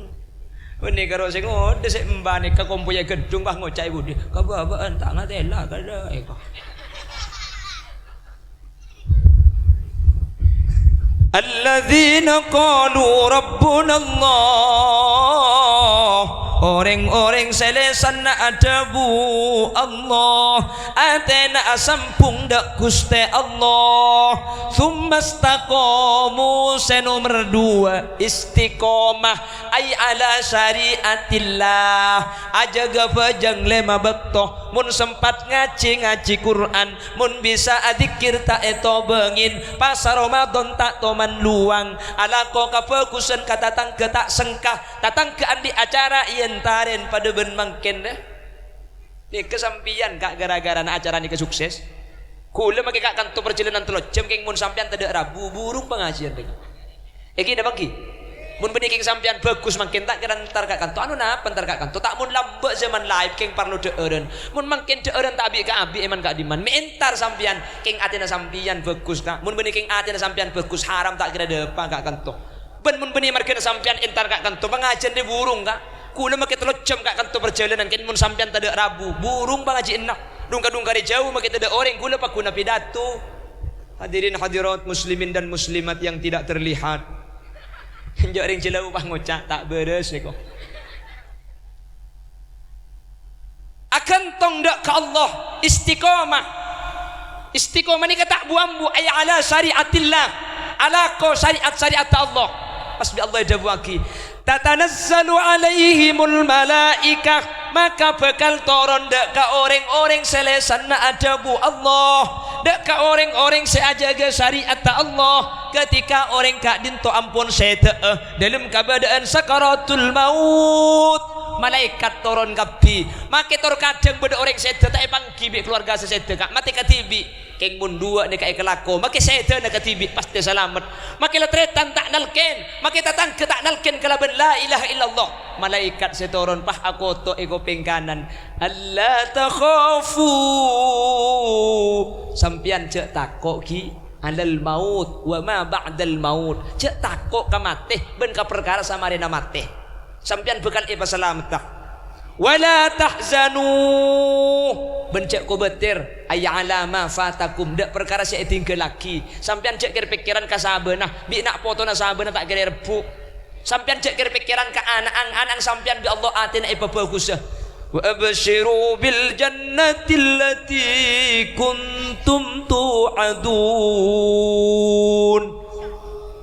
Bânnè karo sè ngodâ sè emba nèka kompoyya ghândhung, pas ngoca' è budi, "Kabâbâ'ân ta' ngatèla, kadâ', èko." Alladzina qalu rabbunallah. Orèng-orèng sè lèsanna adhâbu Allah, atèna asambhung dâ' Ghustè Allah. Tsummastakomu, sè nomer duwâ', istiqomah, ay ala syari'atillah, ajâgâ bhâjâng lèma bâkto. Mon sempat ngajhi, ngajhi Qur'an, mon bisa adzikir ta' ètobângè, pasa Ramadan ta' toman lowang, alako kabhâghusân ka tatangghâ ta' sengka, tatangghâ andi' acara èentarè padâ bân mangkèn, dâ. Nèka sampèyan, Ka', ghârâ-ghârâna acara nèka sukses. Ghulâ makè ka' kanto parjhâlânan tello jam, kèng mon sampèyan tadâ' rabu, burung pangajiyân rèya. Èngghi napa èngghi? Mon bânnè kèng sampèyan bhâghus mangkèn ta' kèra entar ka' kanto, anu napa entar ka' kanto? Ta' mon lambâ' zaman laèp kèng parlo dhâ'ârân. Mon mangkèn dhâ'ârân ta' abi' ka' abi' è man ka'dimman, mè' entar sampèyan kèng atèna sampèyan bhâghus, Ka'. Mon bânnè kèng atèna sampèyan bhâghus, haram ta' kèra dâpa' ka' kanto. Bân mon bânnè marghâna sampèyan entar ka' kanto, pangajiyân rè burung, Ka'. Ghulâ makè tello jam ka' kanto parjhâlânan, kèng mon sampèyan tadâ' rabu, burung pangajiyânna. Dhung-kadhung karè jâu makè tadâ' orèng, ghulâ pagghun apidato. Hadirin hadirat muslimin dan muslimat yang tidak terlihat. Enjâ' rèng jhâlâu pas ngoca', "Ta' bârâs, èko." Aghântong dâ' ka Allah, istiqomah. Istiqomah nèka ta' bu-ambu, ay ala syari'atillah, alako syariat-syariatta Allah. Pas bi' Allah èdhâbuwâghi, "Tatanazzalu 'alaihimul malaikah," maka bhâkal toron dâ' ka orèng-orèng sè lèsanna adhâbu Allah, dâ' ka orèng-orèng sè ajâgâ syariatta Allah, ketika orèng ka'dinto ampon sèdhâ'â, dâlem kabâdâ'ân sakaratul maut, malaèkat toron kabbhi. Makè tor kadhâng bâdâ orèng sèdhâ ta' èpangghi bi' kalowarga sè sèdhâ, Ka', matè kadhibi'. Kèng mon duwâ' nèka èkalako, makè sèdhâna kadhibi' pastè salamet. Makè la-tarètan ta' nalkèn, makè tatangghâ ta' nalkèn kalabân la ilaha illallah. Malaèkat sè toron pas akoto' è kopèng kanan, "Alla takhafu." Sampèyan jhâ' tako', ghi. "Alal maut wa ma ba'dal maut." Jhâ' tako' ka matè bân ka parkara samarèna matè. Sampèyan bhâkal èpasalametta. "Wa la tahzanu." Bân jhâ' kobâtèr, ay ala ma fatakum, dâ' parkara sè èdhinggâllaghi. Sampèyan jhâ' kèr-pèkkèran ka sabâna, bi' na' potona sabâna ta' kèra èrebbhu'. Sampèyan jhâ' kèr-pèkkèran ka ana'na, ana'na sampèyan bi' Allah atèna èpabhâghusâ. "Wa absyiru bil jannati allati kuntum tu'adun."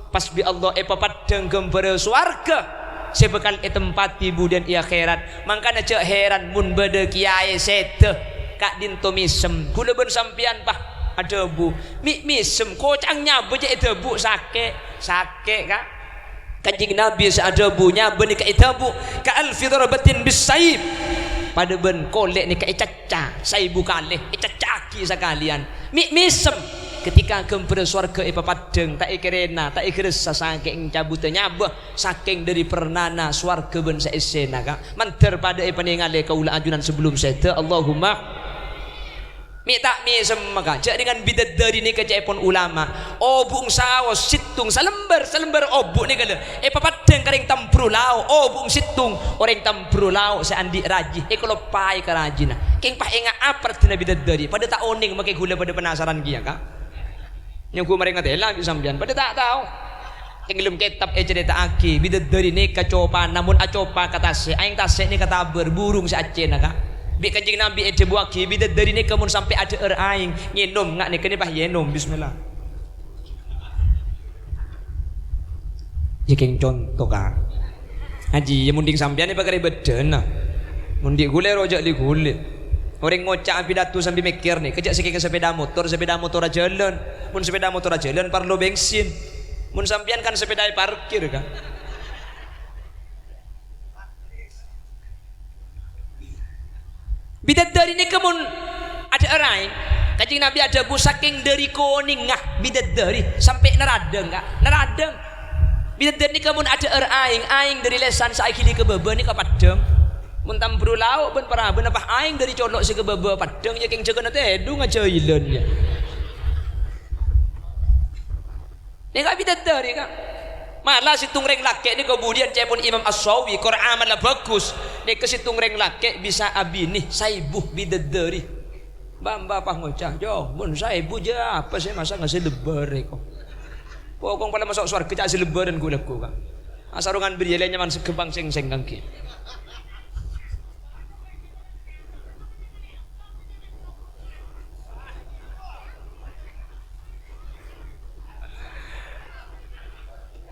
Pas bi' Allah èpapaddhâng ghâmbhârrâ sowarghâ sè bhâkal ètempati budiyân è akhèrat. Mangkana jhâ' hèran mon bâdâ kèyaè sèdhâ ka'dinto mèsem. Ghulâ bân sampèyan, Pa', adhâbu, "Mi' mèsem, koca'na nyabâ jhâ' èdhâbu sakè'." Sakè', Ka'. Kanjeng Nabi sè adhâbu, nyabâ nèka èdhâbu ka alfi darbatin bis saif. Padâ bân kolè' nèka ècacca saèbu kalè, ècacca'aghi sakalèyan. Mi' mèsem. Ketika ghâmbhârrâ sowarghâ èpapaddhâng, ta' èkèrèna, ta' èghâressa sakèng cabhuddhâ nyabâ, sakèng dâri pernana sowarghâ bân saèssèna, Ka'. Mandhâr padâ èpanèngalè kaulâ ajunan sabellum sèdhâ, Allahumma. Mi' ta' mèsem, maka jhâ' rèngan bidadari nèka ca'èpon ulama. Obu'eng saos sèttong salembâr, salembâr obu' nèka lho èpapaddhâng ka rèng Tambru Lao', obu'eng sèttong orèng Tambru Lao' sè andi' rajhi, èkaloppaè ka rajhina. Kèng pas ènga' apa rajhina bidadari, padâ ta' onèng, makè ghulâ padâ penasaran kèya, Ka'. Nyogu marè ngatèla bi' sampèyan, padâ ta' tao. È dâlem kètab ècarèta'aghi, bidadari nèka copana, mon acopa ka tasè', aèng tasè' nèka tabâr, burung sè accèna, Ka'. Bi' Kanjeng Nabi èdhâbuwâghi, bidadari nèka mon sampè' adhâ'âr aèng, ngènom, nga' nèka nè pas ènom, bismillah. Yâ kèng conto, Ka'. Ajiyâ, mon dhing sampèyan èpakarè bâdâna. Mon dhi' ghulè, ro jhâ' li-ghuli. Orèng ngoca'a pidato sambi mèkkèr nèka, jhâ' sakèng sepèda motor, sepèda motor ajhâlân. Mon sepèda motor ajhâlân, parlo bensin. Mon sampèyan kan sepèda èparkir, kan. Bidadari nèka mon adhâ'âr aèng, Kanjeng Nabi adhâbu, "Sakèng dhâri konèngnga bidadari sampè' naradhâng, Ka', naradhâng." Bidadari nèka mon adhâ'âr aèng, aèng dhâri lèsan sè aghili ka bâbâ nèka paddhâng. Mon tambhuru lao' bân parabânna pas aèng dhâri colo' sè ka bâbâ paddhâng, iyâ kèng jhâghâna tèdhung ajhâilan, iyâ. Nèka bidadari, Ka'. Mala sèttong rèng lakè' nèka budiyân ca'èpon Imam As-Sawi, kor amalla bhâghus. Nèka sèttong rèng lakè' bisa abinè saèbu bidadari. Bâ'-bâ' pas ngoca', "Yo, mon saèbu jhâ' apa sè masa' ngasè lebbâr èko? Pokok pala maso' sowarghâ ca' sè lebbârân ghu-lagghu, Ka'. Asarongan bâriyâ lè nyaman sè ghâmpang sèng-sèng kangghi."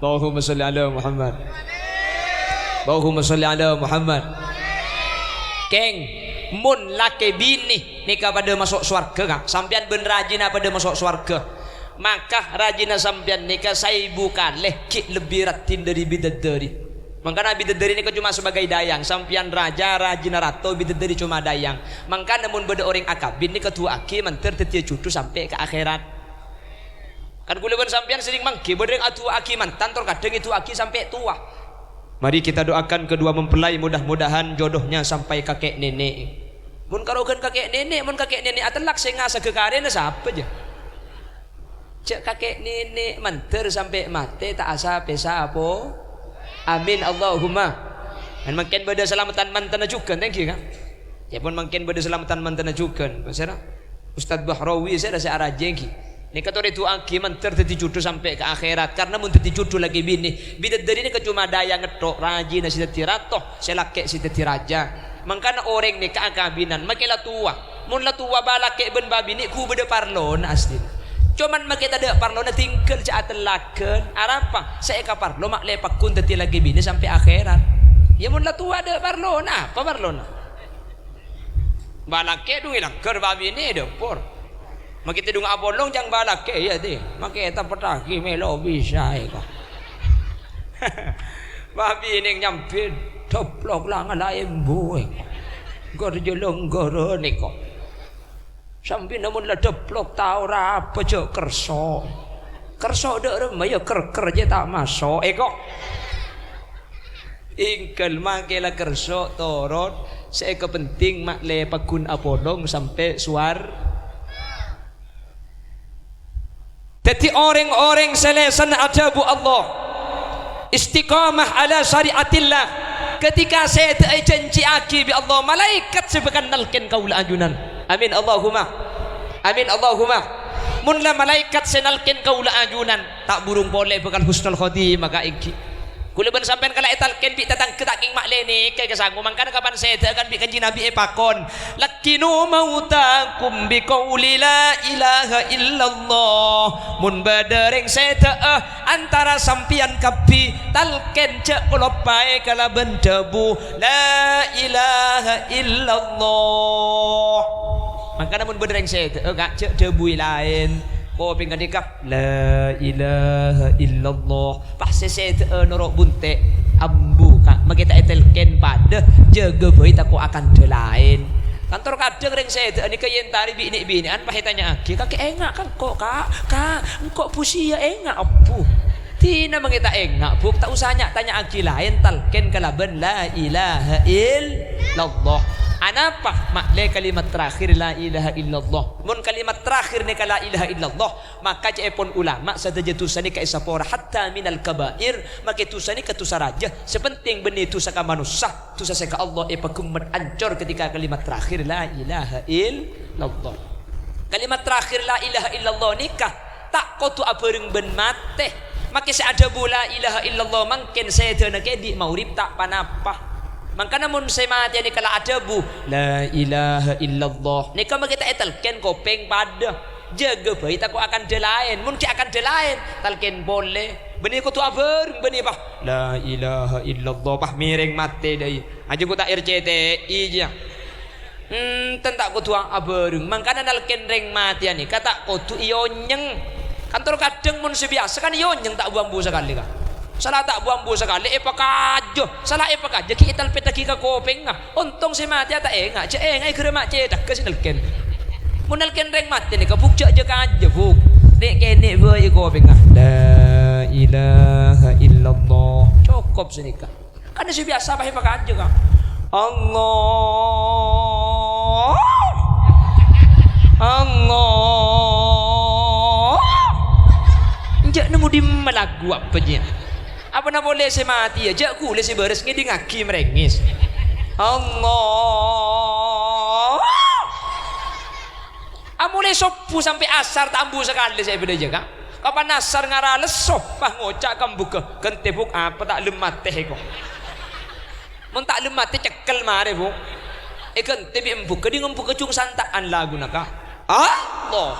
Allahumma sholli ala Muhammad. Allahumma sholli ala Muhammad. Kèng, mon lakè binè nèka padâ maso' sowarghâ, Ka', sampèyan bân rajina padâ maso' sowarghâ, maka rajina sampèyan nèka saèbu kalè ghi' lebbi raddhin dhâri bidadari. Mangkana bidadari nèka coma sebagai dayang, sampèyan raja, rajina rato, bidadari coma dayang. Mangkana mon bâdâ orèng akabin nèka du'aaghi mandhâr dhâddhiyâ jhudhu sampè' ka akhèrat. Kan kaulâ bân sampèyan serrèng mangghi bâdâ rèng adu'aaghi mantan, tor kadhâng èdu'aaghi sampè' towa. Mari kita doakan kedua mempelai, mudah-mudahan jodohnya sampai kakek nenek. Mon karoghân kakek nenek, mon kakek nenek atellak sè ngasaghâ karèna sapa, jhâ'? Jhâ' kakek nenek mandhâr sampè' matè ta' asa-pèsa apo? Amin, Allahumma. Kan mangkèn bâdâ salameddhân mantanna jhughân, thank you, Ka'. Ca'èpon mangkèn bâdâ salameddhân mantanna jhughân. Pasèra? Ustadz Bahrawi sèra sè araja ènggi. Nèka torè du'aaghi mandhâr dhâddhi jhudhu sampè' ka akhèrat. Karna mon dhâddhi jhudhu lakè binè, bidadari nèka coma dayang ngetthok, rajina sè dhâddhi rato, sè lakè' sè dhâddhi raja. Mangkana orèng nèka akabinan makè la towa. Mon la towa, bâ' lakè' bân bâ' binè ghu bâdâ parlona astina. Coma makè tadâ' parlona, tinggal jhâ' atellaghân. Arapa? Sè èkaparlo ma'lè pagghun dhâddhi lakè binè sampè' akhèrat. Yâ mon la towa tadâ' parlona, apa parlona? Bâ' lakè' dhung è langghâr, bâ' binè è dâpor. Makè tèdhung apolong jhâng bâ' lakè', iyâ, tè. Makè tapèttaghi mèlo bisa, èko. Bâ' binè nyambit, dâplok la ngala embu, èko. Ghâr jhâlânggârân, èko. Sampèyan mon la dâplok, ta' ora apa jhâ' kerso. Kerso dâ' remma, yâ, ker-ker jhâ' ta' maso', èko. Èngghâl makè la kerso toron, sè èkapentèng ma'lè pagghun apolong sampè' sowar. Dhâddhi, orèng-orèng sè lèsanna adhâbu Allah, istiqamah ala syari'atillah, ketika sèdhâ'â èjhânjhiaghi bi' Allah, malaèkat sè bhâkal nalkèn kaulâ ajunan. Amin, Allahumma. Amin, Allahumma. Mon la malaèkat sè nalkèn kaulâ ajunan, ta' burung polè bhâkal husnul khotimah, Ka', ènggi. Kaulâ bân sampèyan kala ètalkèn bi' tatangghâ ta' kèng ma'lè nèka èkasango, mangkana kapan sèdhâ'â kan bi' Kanjeng Nabi èpakon, "Lakkinu mautakum biqauli la ilaha illallah." Mon bâdâ rèng sèdhâ'â antara sampèyan kabbhi, talkèn jhâ' kaloppaè kalabân dhâbu, "La ilaha illallah." Mangkana mon bâdâ rèng sèdhâ'â, Ka', jhâ' dhâbui laèn. Kopèng ghânèka, "La ilaha illallah." Pas sè sèdhâ'â noro' bunte', ambu, Ka', makè ta' ètalkèn padâ, jâgâ bhâi tako' akandhâ laèn. Kantor kadhâng rèng sèdhâ'â nèka yèn tarè bi' nè'-binè'an pas ètanya'aghi, "Kakè enga', Ka', engko', Ka'? Ka', engko' busiya enga', Bu?" Dina makè ta' enga', Bu, ta' osa nya'-tanya'aghi laèn, talkèn kalabân la ilaha illallah. Anapa? Ma'lè kalimat terakhir la ilaha illallah. Mon kalimat terakhir nèka la ilaha illallah, maka ca'èpon ulama, sadhâjâ dhusa nèka èsapora hatta minal kabair, makè dhusa nèka dhusa rajâ, sè pentèng bânnè dhusa ka manossa, dhusa sè ka Allah èpaghemmet ancor ketika kalimat terakhir la ilaha illallah. Kalimat terakhir la ilaha illallah nèka ta' kodhu abhâreng bân matè. Makè sè adhâbu la ilaha illallah mangkèn sèdhâna kèdhi' maurip ta' pa-napa. Mangkana mon sè matè nèka la adhâbu la ilaha illallah, nèka makè ta' ètalkèn kopèng padâ. Jâgâ bhâi tako' akandhâ laèn. Mon ghi' akandhâ laèn, talkèn polè. Bânnè kodhu abhâreng bânnè, pas, "La ilaha illallah," pas mèrèng matè dâi. Ajâ ghu ta' R C T I jâ. Enten ta' kodhu abhâreng. Mangkana nalkèn rèng matèya nèka ta' kodhu èonyeng. Kan tor kadhâng mon sè biyasa kan èonyeng ta' bu-ambu sakalè, kan. Sala ta' bu-ambu sakalè èpakajâ. Sala èpakajâ ghi' ètalpèttaghi ka kopèngnga. Ontong sè matèya ta' enga', jhâ' enga' è ghârâ ma' cèthagghâ sè nalkèn. Mon nalkèn rèng matè nèka, Bu', jhâ', jhâ' kajâ, Bu'. Nè'-kènè' bhâi è kopèngnga. La ilaha illallah. Cokop sanèka. Kan sè biyasa bhâi pakajâ, Ka'. Allah. Allah. Jhâ' nemmo dimma lagu apa jiyâ? Apana polè sè matèya, jhâ' kulâ sè bârâs ngèdingngaghi marèngès. Allah. Amolè sobbhu sampè' asar ta' ambu sakalè sè èbâdâjâ, Ka'. Kapan asar ngara lesso, pas ngoca' ka embughâ, "Ghântè, Bu', apa ta' lem matè, ko'?" Mon ta' lem matè, cekkel marè, Bu'. Èghântè bi' embughâ, ding embughâ jhung santa'an laguna, Ka'. Allah.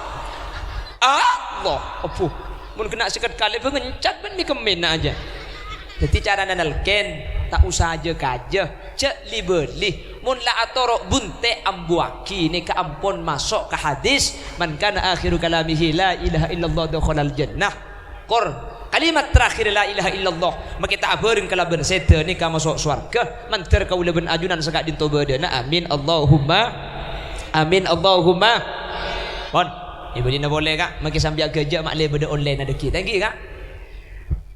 Allah. Obu. Mon ghenna' sèket kalè bhâi ngencat bân mè-kemmèna ajâ. Dhâddhi carana nalkèn, ta' osa jâ-kajâ, jhâ' li-bâli. Mon la atoro' buntè' ambuwâghi, nèka ampon maso' ka hadis, "Man kana akhiru kalamihi la ilaha illallah dakhalal jannah." Kor, kalimat terakhir la ilaha illallah, makè ta' abhâreng kalabân sèdhâ nèka maso' sowarghâ, mandhâr kaulâ bân ajunan saka'dinto bâdâna. Amin, Allahumma amin, Allahumma. Pon, èbâlina polè, Ka', makè sampèyan ghâjâ ma' lè bâdâ ollèna dhâggi'. Thank you, Ka'.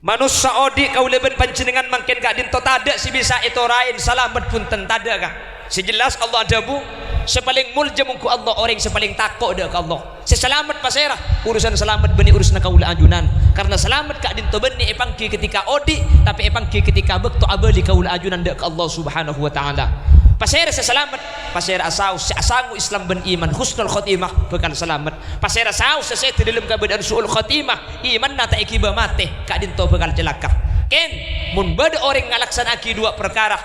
Manossa odi' kaulâ bân panjhennengngan mangkèn ka'dinto tadâ' sè bisa ètoraè, salamet bhunten, tadâ', Ka'. Sè jelas Allah adhâbu, "Sè palèng molja mongghu Allah, orèng sè palèng tako' dâ' ka Allah." Sè salamet pasèra? Urusan salamet bânnè urusanna kaulâ ajunan. Karna salamet ka'dinto bânnè èpangghi ketika odi', tapè èpangghi ketika bâkto abâli kaulâ ajunan dâ' ka Allah Subhanahu wa Ta'ala. Pasèra sè salamet? Pasèra asaos sè asango Islam bân iman, husnul khotimah, bhâkal salamet. Pasèra saos sè sèdhâ dâlem kabâdâ'ân su'ul khotimah, imanna ta' èghibâ matè, ka'dinto bhâkal calaka. Kèng, mon bâdâ orèng ngalaksanaaghi duwâ' parkara,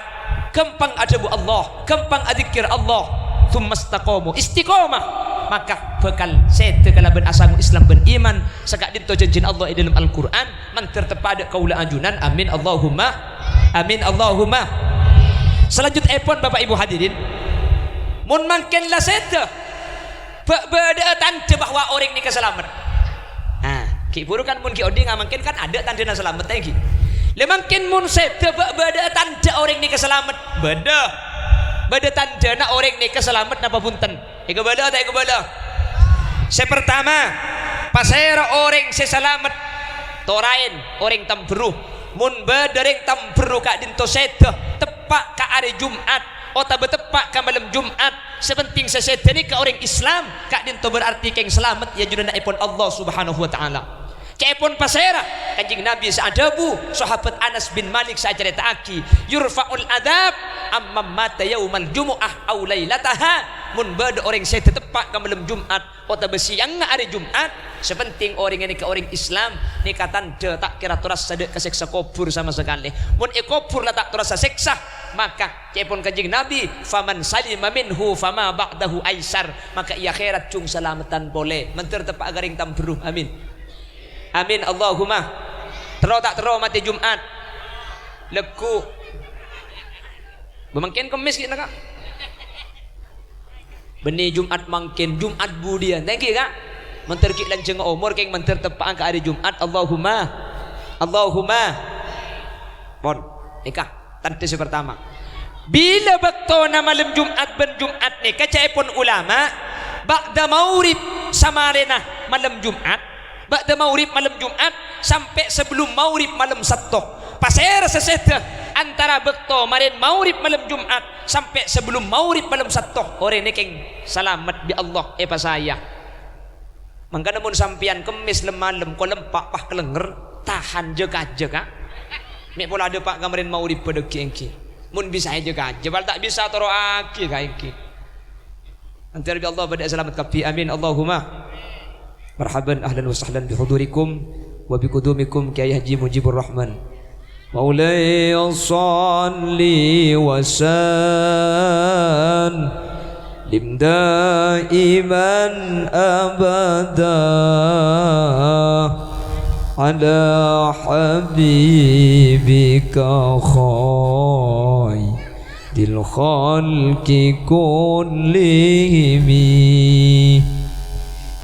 ghâmpang adhâbu Allah, ghâmpang adzikkèr Allah, tsumma istaqamu, istiqomah, maka bhâkal sèdhâ kalabân asango Islam bân iman, saka'dinto jhânjhina Allah è dâlem Al-Qur'an, mandhâr teppa' dâ' kaulâ ajunan. Amin, Allahumma amin, Allahumma. Salanjutèpon, Bapa' Ibu hadirin, mon mangkèn la sèdhâ, bâ'-, bâdâ'â tandhâ bahwa orèng nèka salamet. Nah, ghi' bhuru kan mon ghi' odi' nga-, mangkèn kan adâ' tandhâna salamet, ta' ènggi? Lè mangkèn mon sèdhâ bâ'-, bâdâ'â tandhâ orèng nèka salamet? Bâdâ. Bâdâ tandhâna orèng nèka salamet napa bhunten? Èkabâlâ ta' èkabâlâ? Sè partama, pasèra orèng sè salamet? Toraèn orèng Tambherru. Mon bâdâ rèng Tambherru ka'dinto sèdhâ teppa' ka arè Jum'at, otabâ teppa' ka malem Jum'at, sè pentèng sè sèdhâ nèka orèng Islam, ka'dinto berarti kèng salamet è ajunanna'èpon Allah Subhanahu wa Ta'ala. Ca'èpon pasèra? Kanjeng Nabi sè adhâbu, Sahabat Anas bin Malik sè acarèta'aghi, "Yurfa'ul adzab amman mata yaumal jumu'ah au lailataha." Mon bâdâ orèng sèdhâ teppa' ka malem Jum'at, otabâ sèyangnga arè Jum'at, sè pentèng orèng nèka orèng Islam, nèka tandhâ ta' kèra torassa dâ' ka sèksa kobhur sama sakalè. Mon è kobhur la ta' torassa sèksa, maka ca'èpon Kanjeng Nabi, "Faman salima minhu fama ba'dahu aisar." Maka è akhèrat jhung salameddhân polè. Mandhâr teppa'a ka rèng Tambherru. Amin. Amin, Allahumma. Terro ta' terro matè Jum'at? Lagghu'. Bâ mangkèn Kemmès ghi' nèka. Bânnè Jum'at mangkèn, Jum'at budiyân? Ta' ènggi, Ka'? Mandhâr ghi' lanjhângnga omor, kèng mandhâr teppa'a ka arè Jum'at. Allahumma. Allahumma. Pon. Nèka, tandhâ sè partama. Bilâ bâktona malem Jum'at bân Jum'at nèka, ca'èpon ulama, ba'da maghrib samarèna malem Jum'at, Ba'da maghrib malem Jum'at sampè' sabellum maghrib malem Satto. Pasèra sè sèdhâ antara bâkto marèn maghrib malem Jum'at sampè' sabellum maghrib malem Satto? Orèng nèka kèng salamet bi' Allah èpasaya. Mangkana mon sampèyan Kemmès lem-malem ko lempa' pas kalèngèr, tahan jâ-kajâ, Ka'. Mè' pola dâpa' ka marèn maghrib padâ ghi' ènggi. Mon bisaè jâ-kajâ, bal ta' bisa toro'aghi ka ènggi. Mandhâr bi' Allah padâ salamet kabbhi. Amin, Allahumma. Marhaban, ahlan wa sahlan bi hudurikum wa bi qudumikum Kiai Haji Mujibur Rahman. Maulaya shalli wa sallim daiman abada. على حبيبك خير الخلق كلهم.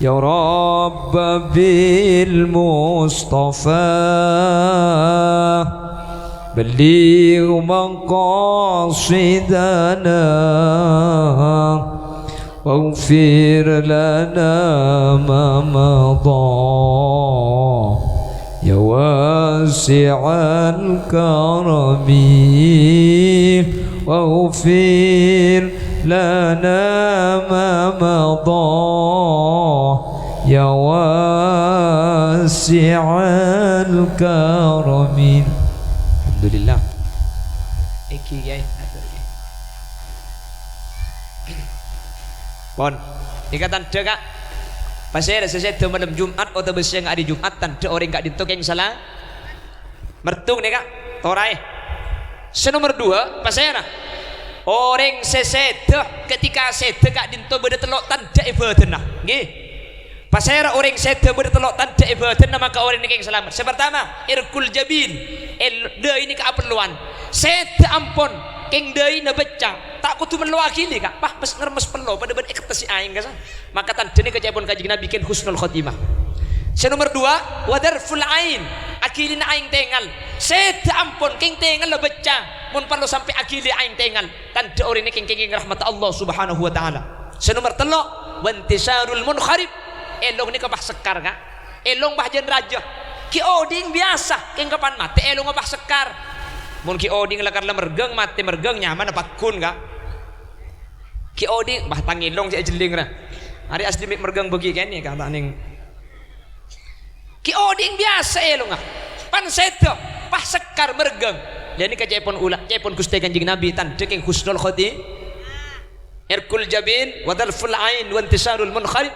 يا رب بالمصطفى بلغ مقاصدنا واغفر لنا ما مضى يا واسع الكرم، واغفر لنا ما مضى يا واسع الكرم. Alhamdulillah. Èngghi, Kèyaè. Pon. Nèka tandhâ, Ka'. Pasèra sè sèdhâ malem Jum'at otabâ sèyang arè Jum'at, tandhâ orèng ka'dinto kèng sala-, merdung nèka, toraè. Sè nomer duwâ', pasèra? Orèng sè sèdhâ, ketika sèdhâ ka'dinto bâdâ tello' tandhâ è bhâdhânna. Ngghi. Pasèra orèng sèdhâ bâdâ tello' tandhâ è bhâdhânna, maka orèng nèka kèng salamet. Sè partama, irqul jabin. El-, dâi nèka aparlowan. Sèdhâ ampon, kèng dâina beccang. Ta' kodhu mello aghili, Ka'. Pas mes-, ngermes pello, padâ bân èkettessè aèng, Ka'. Maka tandhâna kacè'èpon Kanjeng Nabi kèng husnul khotimah. Sè nomer duwâ', wa darful ain, aghilina aèng tèngal. Sèdhâ ampon, kèng tèngalla beccang. Mon parlo sampè' aghili aèng tèngal, tandhâ orèng nèka kèng-kèngèng rahmatta Allah Subhanahu wa Ta'ala. Sè nomer tello', wantisarul munkharib, èlong nèka pas sekkar, Ka'. Èlong pas jân rajâ. Ghi' odi'na biyasa, kèng kapan matè èlongnga pas sekkar. Mon ghi' odi'na lakar la mergâng, matè mergâng, nyamana pagghun, Ka'. Ghi' odi', bâh, tang èlong sè ajhelling, ra. Arè asli mè' mergâng bâgi kènè', Ka', ta' nèng. Ghi' odi'na biyasa èlongnga. Pan sèdhâ, pas sekkar mergâng. Lha nèka ca'èpon ula-, ca'èpon Ghustè Kanjeng Nabi, tandhâ kèng husnul khoti-, irqul jabin, wa darful ain, wa intisarul munkharib.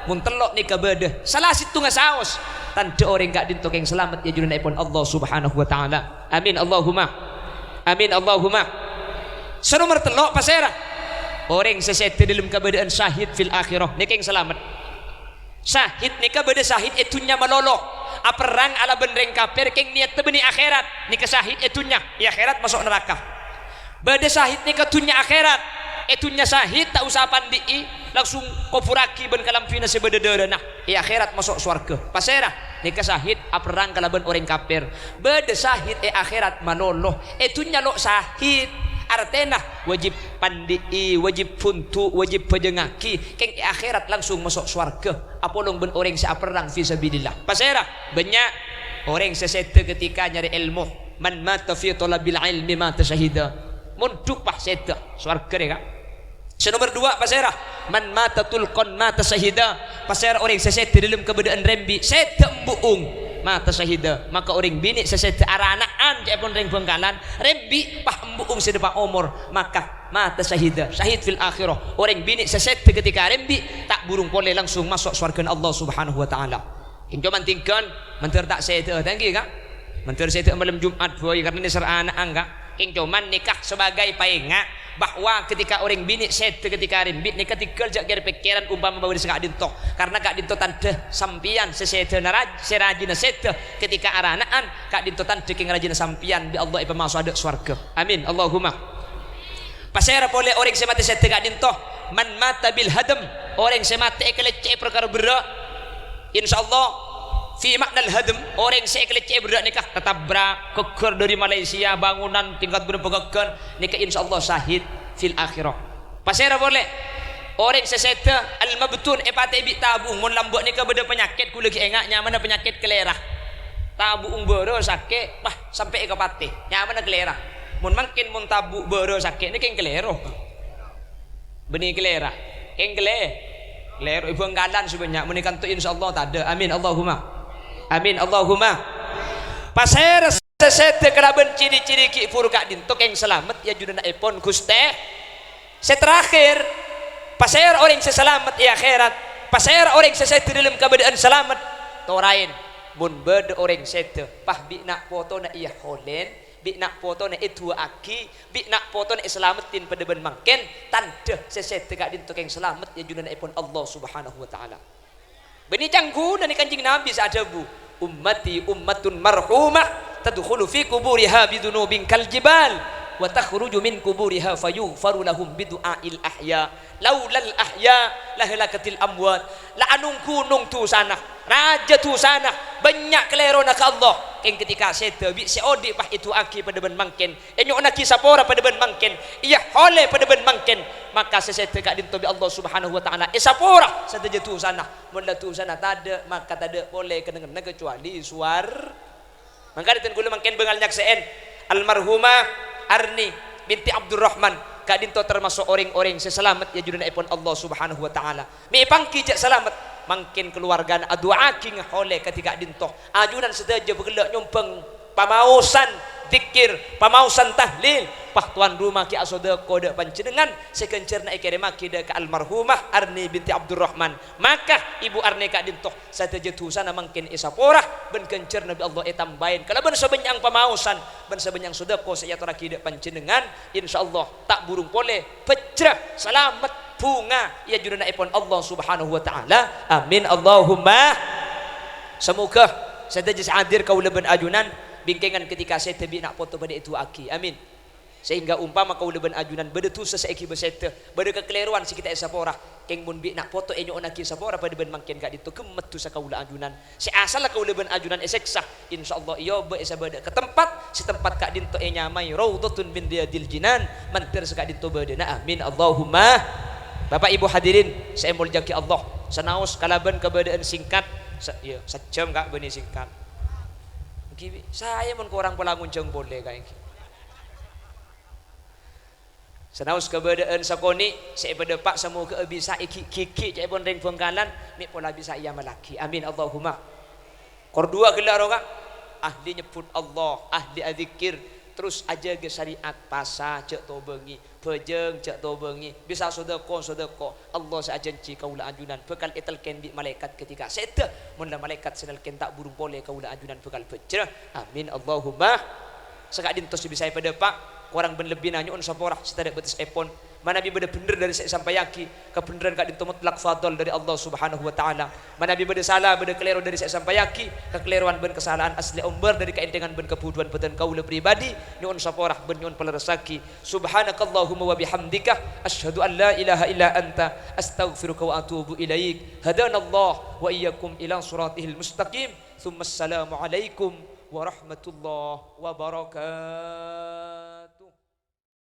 Mon tello' nèka bâdâ, sala sèttonga saos, tandhâ orèng ka'dinto kèng salamet è ajunana'èpon Allah Subhanahu wa Ta'ala. Amin, Allahumma. Amin, Allahumma. Sè nomer tello', pasèra? Orèng sè sèdhâ dâlem kabâdâ'ân syahid fil akhirah, nèka kèng salamet. Syahid nèka bâdâ syahid è dhunnya malolo, aperrang alabân rèng kafir kèng niyaddhâ bânnè akhèrat, nèka syahid è dhunnya, è akhèrat maso' naraka. Bâdâ syahid nèka dhunnya akhèrat, è dhunnya syahid ta' osa pandi'i, langsung kobhurraghi bân kalambhina sè bâdâ dârâna, è akhèrat maso' sowarghâ. Pasèra? Nèka syahid aperrang kalabân orèng kafir. Bâdâ syahid è akhèrat malolo, è dhunnya lo' syahid, artèna wajib pandi'i, wajib bundu', wajib bhâjângngaghi, kèng è akhèrat langsung maso' sowarghâ. Apolong bân orèng sè aperrang fi sabilillah. Pasèra? Bânnya' orèng sè sèdhâ ketika nyarè èlmo. "Man mata fi thalabil ilmi mata syahida." Mondhuk pas sèdhâ, sowarghâ rè, Ka'. Sè nomer duwâ', pasèra? "Man mata tulqan mata syahida." Pasèra orèng sè sèdhâ dâlem kabâdâ'ân rembi', sèdhâ embu'ung, mata syahida. Maka orèng binè' sè sèdhâ arana'an, ca'èpon rèng Bhângkalan, rembi', pas embu'ung sè dâpa' omor, maka mata syahida, syahid fil akhirah. Orèng binè' sè sèdhâ ketika rembi', ta' burung polè, langsung maso' sowarghâna Allah Subhanahu wa Ta'ala. Kèng coma tinggal, mandhâr ta' sèdhâ, ta' èngghi, Ka'? Mandhâr sèdhâ malem Jum'at, bhâi, karna nèser ana'an, Ka'. Kèng coma nèka sebagai paènga' bahwa ketika orèng binè' sèdhâ ketika rembi', nèka tinggal jhâ' kèr-pèkkèran umpama bâdâ sè ka'dinto. Karna ka'dinto tandhâ sampèyan sè sèdhâna raj-, sè rajina sèdhâ ketika arana'an, ka'dinto tandhâ kèng rajina sampèyan bi' Allah èpamaso adâ' sowarghâ. Amin, Allahumma. Pasèra polè orèng sè matè sèdhâ ka'dinto? "Man mata bil hadam," orèng sè matè èkalèccè'è parkara berrâ'. Insyaallah, fi ma'nal hadam, orèng sè èkalèccè'è berrâ' nèka, tatabrak, ghâggâr dâri Malaysia, bangunan tingkat berapa ghâggâr, nèka insyaallah syahid fil akhirah. Pasèra polè? Orèng sè sèdhâ al-mabtun, èpatè'è bi' tabu'ung, mon lambâ' nèka bâdâ panyakèt, ghulâ ghi' ènga', nyamana panyakèt kalèra. Tabu'ung bârâ sakè', pas sampè' èkapatè, nyamana kalèra. Mon mangkèn mon tabu' bârâ sakè' nèka kèng kalèro. Bânnè kalèra. Kèng kalè-, kalèro è Bhângkalan sè bânnya'. Mon è kanto insyaallah tadâ'. Amin, Allahumma. Amin, Allahumma. Pasèra sè sèdhâ kalabân ciri-ciri ghi' bhuru ka'dinto kèng salamet è ajunana'èpon Ghustè. Sè terakhir, pasèra orèng sè salamet è akhèrat? Pasèra orèng sè sèdhâ dâlem kabâdâ'ân salamet? Toraèn, mon bâdâ orèng sèdhâ, pas bi' na' potona èaholèn, bi' na' potona èduwâ'âghi, bi' na' potona èsalameddhin padâ bân mangkèn, tandhâ sè sèdhâ ka'dinto kèng salamet è ajunana'èpon Allah Subhanahu wa Ta'ala. Bânnè cangghuna nè Kanjeng Nabi sè adhâbu, "Ummati ummatun marhumah, tadkhulu fi quburiha bidzunubin kal jibal, wa takhruju min quburiha fayughfaru lahum bidu'ail ahya. Laulal ahya lahalakatil amwat." La anong-ghunong dusana, rajâ dusana, bânnya' kalèrona ka Allah. Kèng ketika sèdhâ bi' sè odi' pas èdu'aaghi padâ bân mangkèn, ènyo'onnaghi sapora padâ bân mangkèn, èyaholè padâ bân mangkèn, maka sè sèdhâ ka'dinto bi' Allah Subhanahu wa Ta'ala èsapora sadhâjâ dusana. Mon la dusana tadâ', maka tadâ' polè kennengnganna kecuali suwar-, Mangkana dhân kaulâ mangkèn bângal nyaksè'è almarhumah Arni binti Abdurrahman, ka'dinto tamaso' orèng-orèng sè salamet è ajunanèpon Allah Subhanahu wa Ta'ala. Mè' èpangghi jhâ' salamet, mangkèn kalowargana adu'aaghi ngaholè kadhi ka'dinto. Ajunan sadhâjâ bhâkal nyombhâng pamaosan dzikir, pamaosan tahlil, pas towan roma ghi' asodako dâ' panjhennengngan sè ghânjhârna èkèrèmmaghi dâ' ka almarhumah Arni binti Abdurrahman. Maka Ibu Arni ka'dinto sadhâjâ dusana mangkèn èsapora, bân ghânjhârna bi' Allah ètambâi kalabân sabânnya'an pamaosan bân sabânnya'an sodako sè èatorraghi dâ' panjhennengngan. Insyaallah, ta' burung polè, bhâjjhrâ, salamet, bhunga è ajunanèpon Allah Subhanahu wa Ta'ala. Amin, Allahumma. Samoghâ sadhâjâ sè hadir kaulâ bân ajunan, bingkèngan ketika sèdhâ bi' na' poto padâ èdu'aaghi. Amin. Sehingga umpama kaulâ bân ajunan bâdâ dusa sè èghibâ sèdhâ, bâdâ kakalèrowan sè ghi' ta' èsapora, kèng mon bi' na' poto ènyo'onnaghi sapora padâ bân mangkèn ka'dinto ghemmet dusa kaulâ ajunan. Sè asalla kaulâ bân ajunan èsèksa, insyaallah èobâ èsabâdâ ka tempat sè tempat ka'dinto ènyamaè Raudhatun min Riyadil Jinan, mandhâr sè ka'dinto bâdâna. Amin, Allahumma. Bapak Ibu hadirin sè èmoljâ'aghi Allah, sanaos kalabân kabâdâ'ân singkat, sa-, iyâ, sajjhâm, Ka', bânnè singkat. Èngghi, saè mon korang pola ngonjhâng polè, Ka', èngghi. Sanaos kabâdâ'ân sakonè' sè èpadâpa', samoghâ bisa èghi'-ghighi' ca'èpon rèng Bhângkalan, mè' pola bisa èamallaghi. Amin, Allahumma. Kor duwâ' ghellâ' rowa, ahli nyebbhut Allah, ahli adzikir, terros ajâgâ syariat, pasa jhâ' tobângè, bhâjâng jhâ' tobângè, bisa sodako, sodako. Allah sè ajhânjhi kaulâ ajunan bhâkal ètalkèn bi' malaèkat ketika sèdhâ. Mon la malaèkat sè nalkèn ta' burung polè, kaulâ ajunan bhâkal bhâjjhrâ. Amin, Allahumma. Saka'dinto sè bisa èpadâpa', korang bân lebbina nyo'on sapora sè tadâ' bâtessèpon. Manabi bâdâ bhendher dâri sè èsampayaghi, kabhendherrân ka'dinto mutlak fadl dâri Allah Subhanahu wa Ta'ala. Manabi bâdâ sala, bâdâ kalèro dâri sè èsampayaghi, kakalèrowan bân kasala'an aslè ombâr dâri kaèntengan bân kabhudhuwân bâdân kaulâ pribadi, nyo'on sapora bân nyo'on palerressaghi. Subhanakallahumma wa bihamdika, asyhadu an la ilaha illa anta, astaghfiruka wa atubu ilaik. Hadanallah wa iyyakum ila siratihil mustaqim. Tsumma assalamu alaikum warahmatullahi wabarakatuh.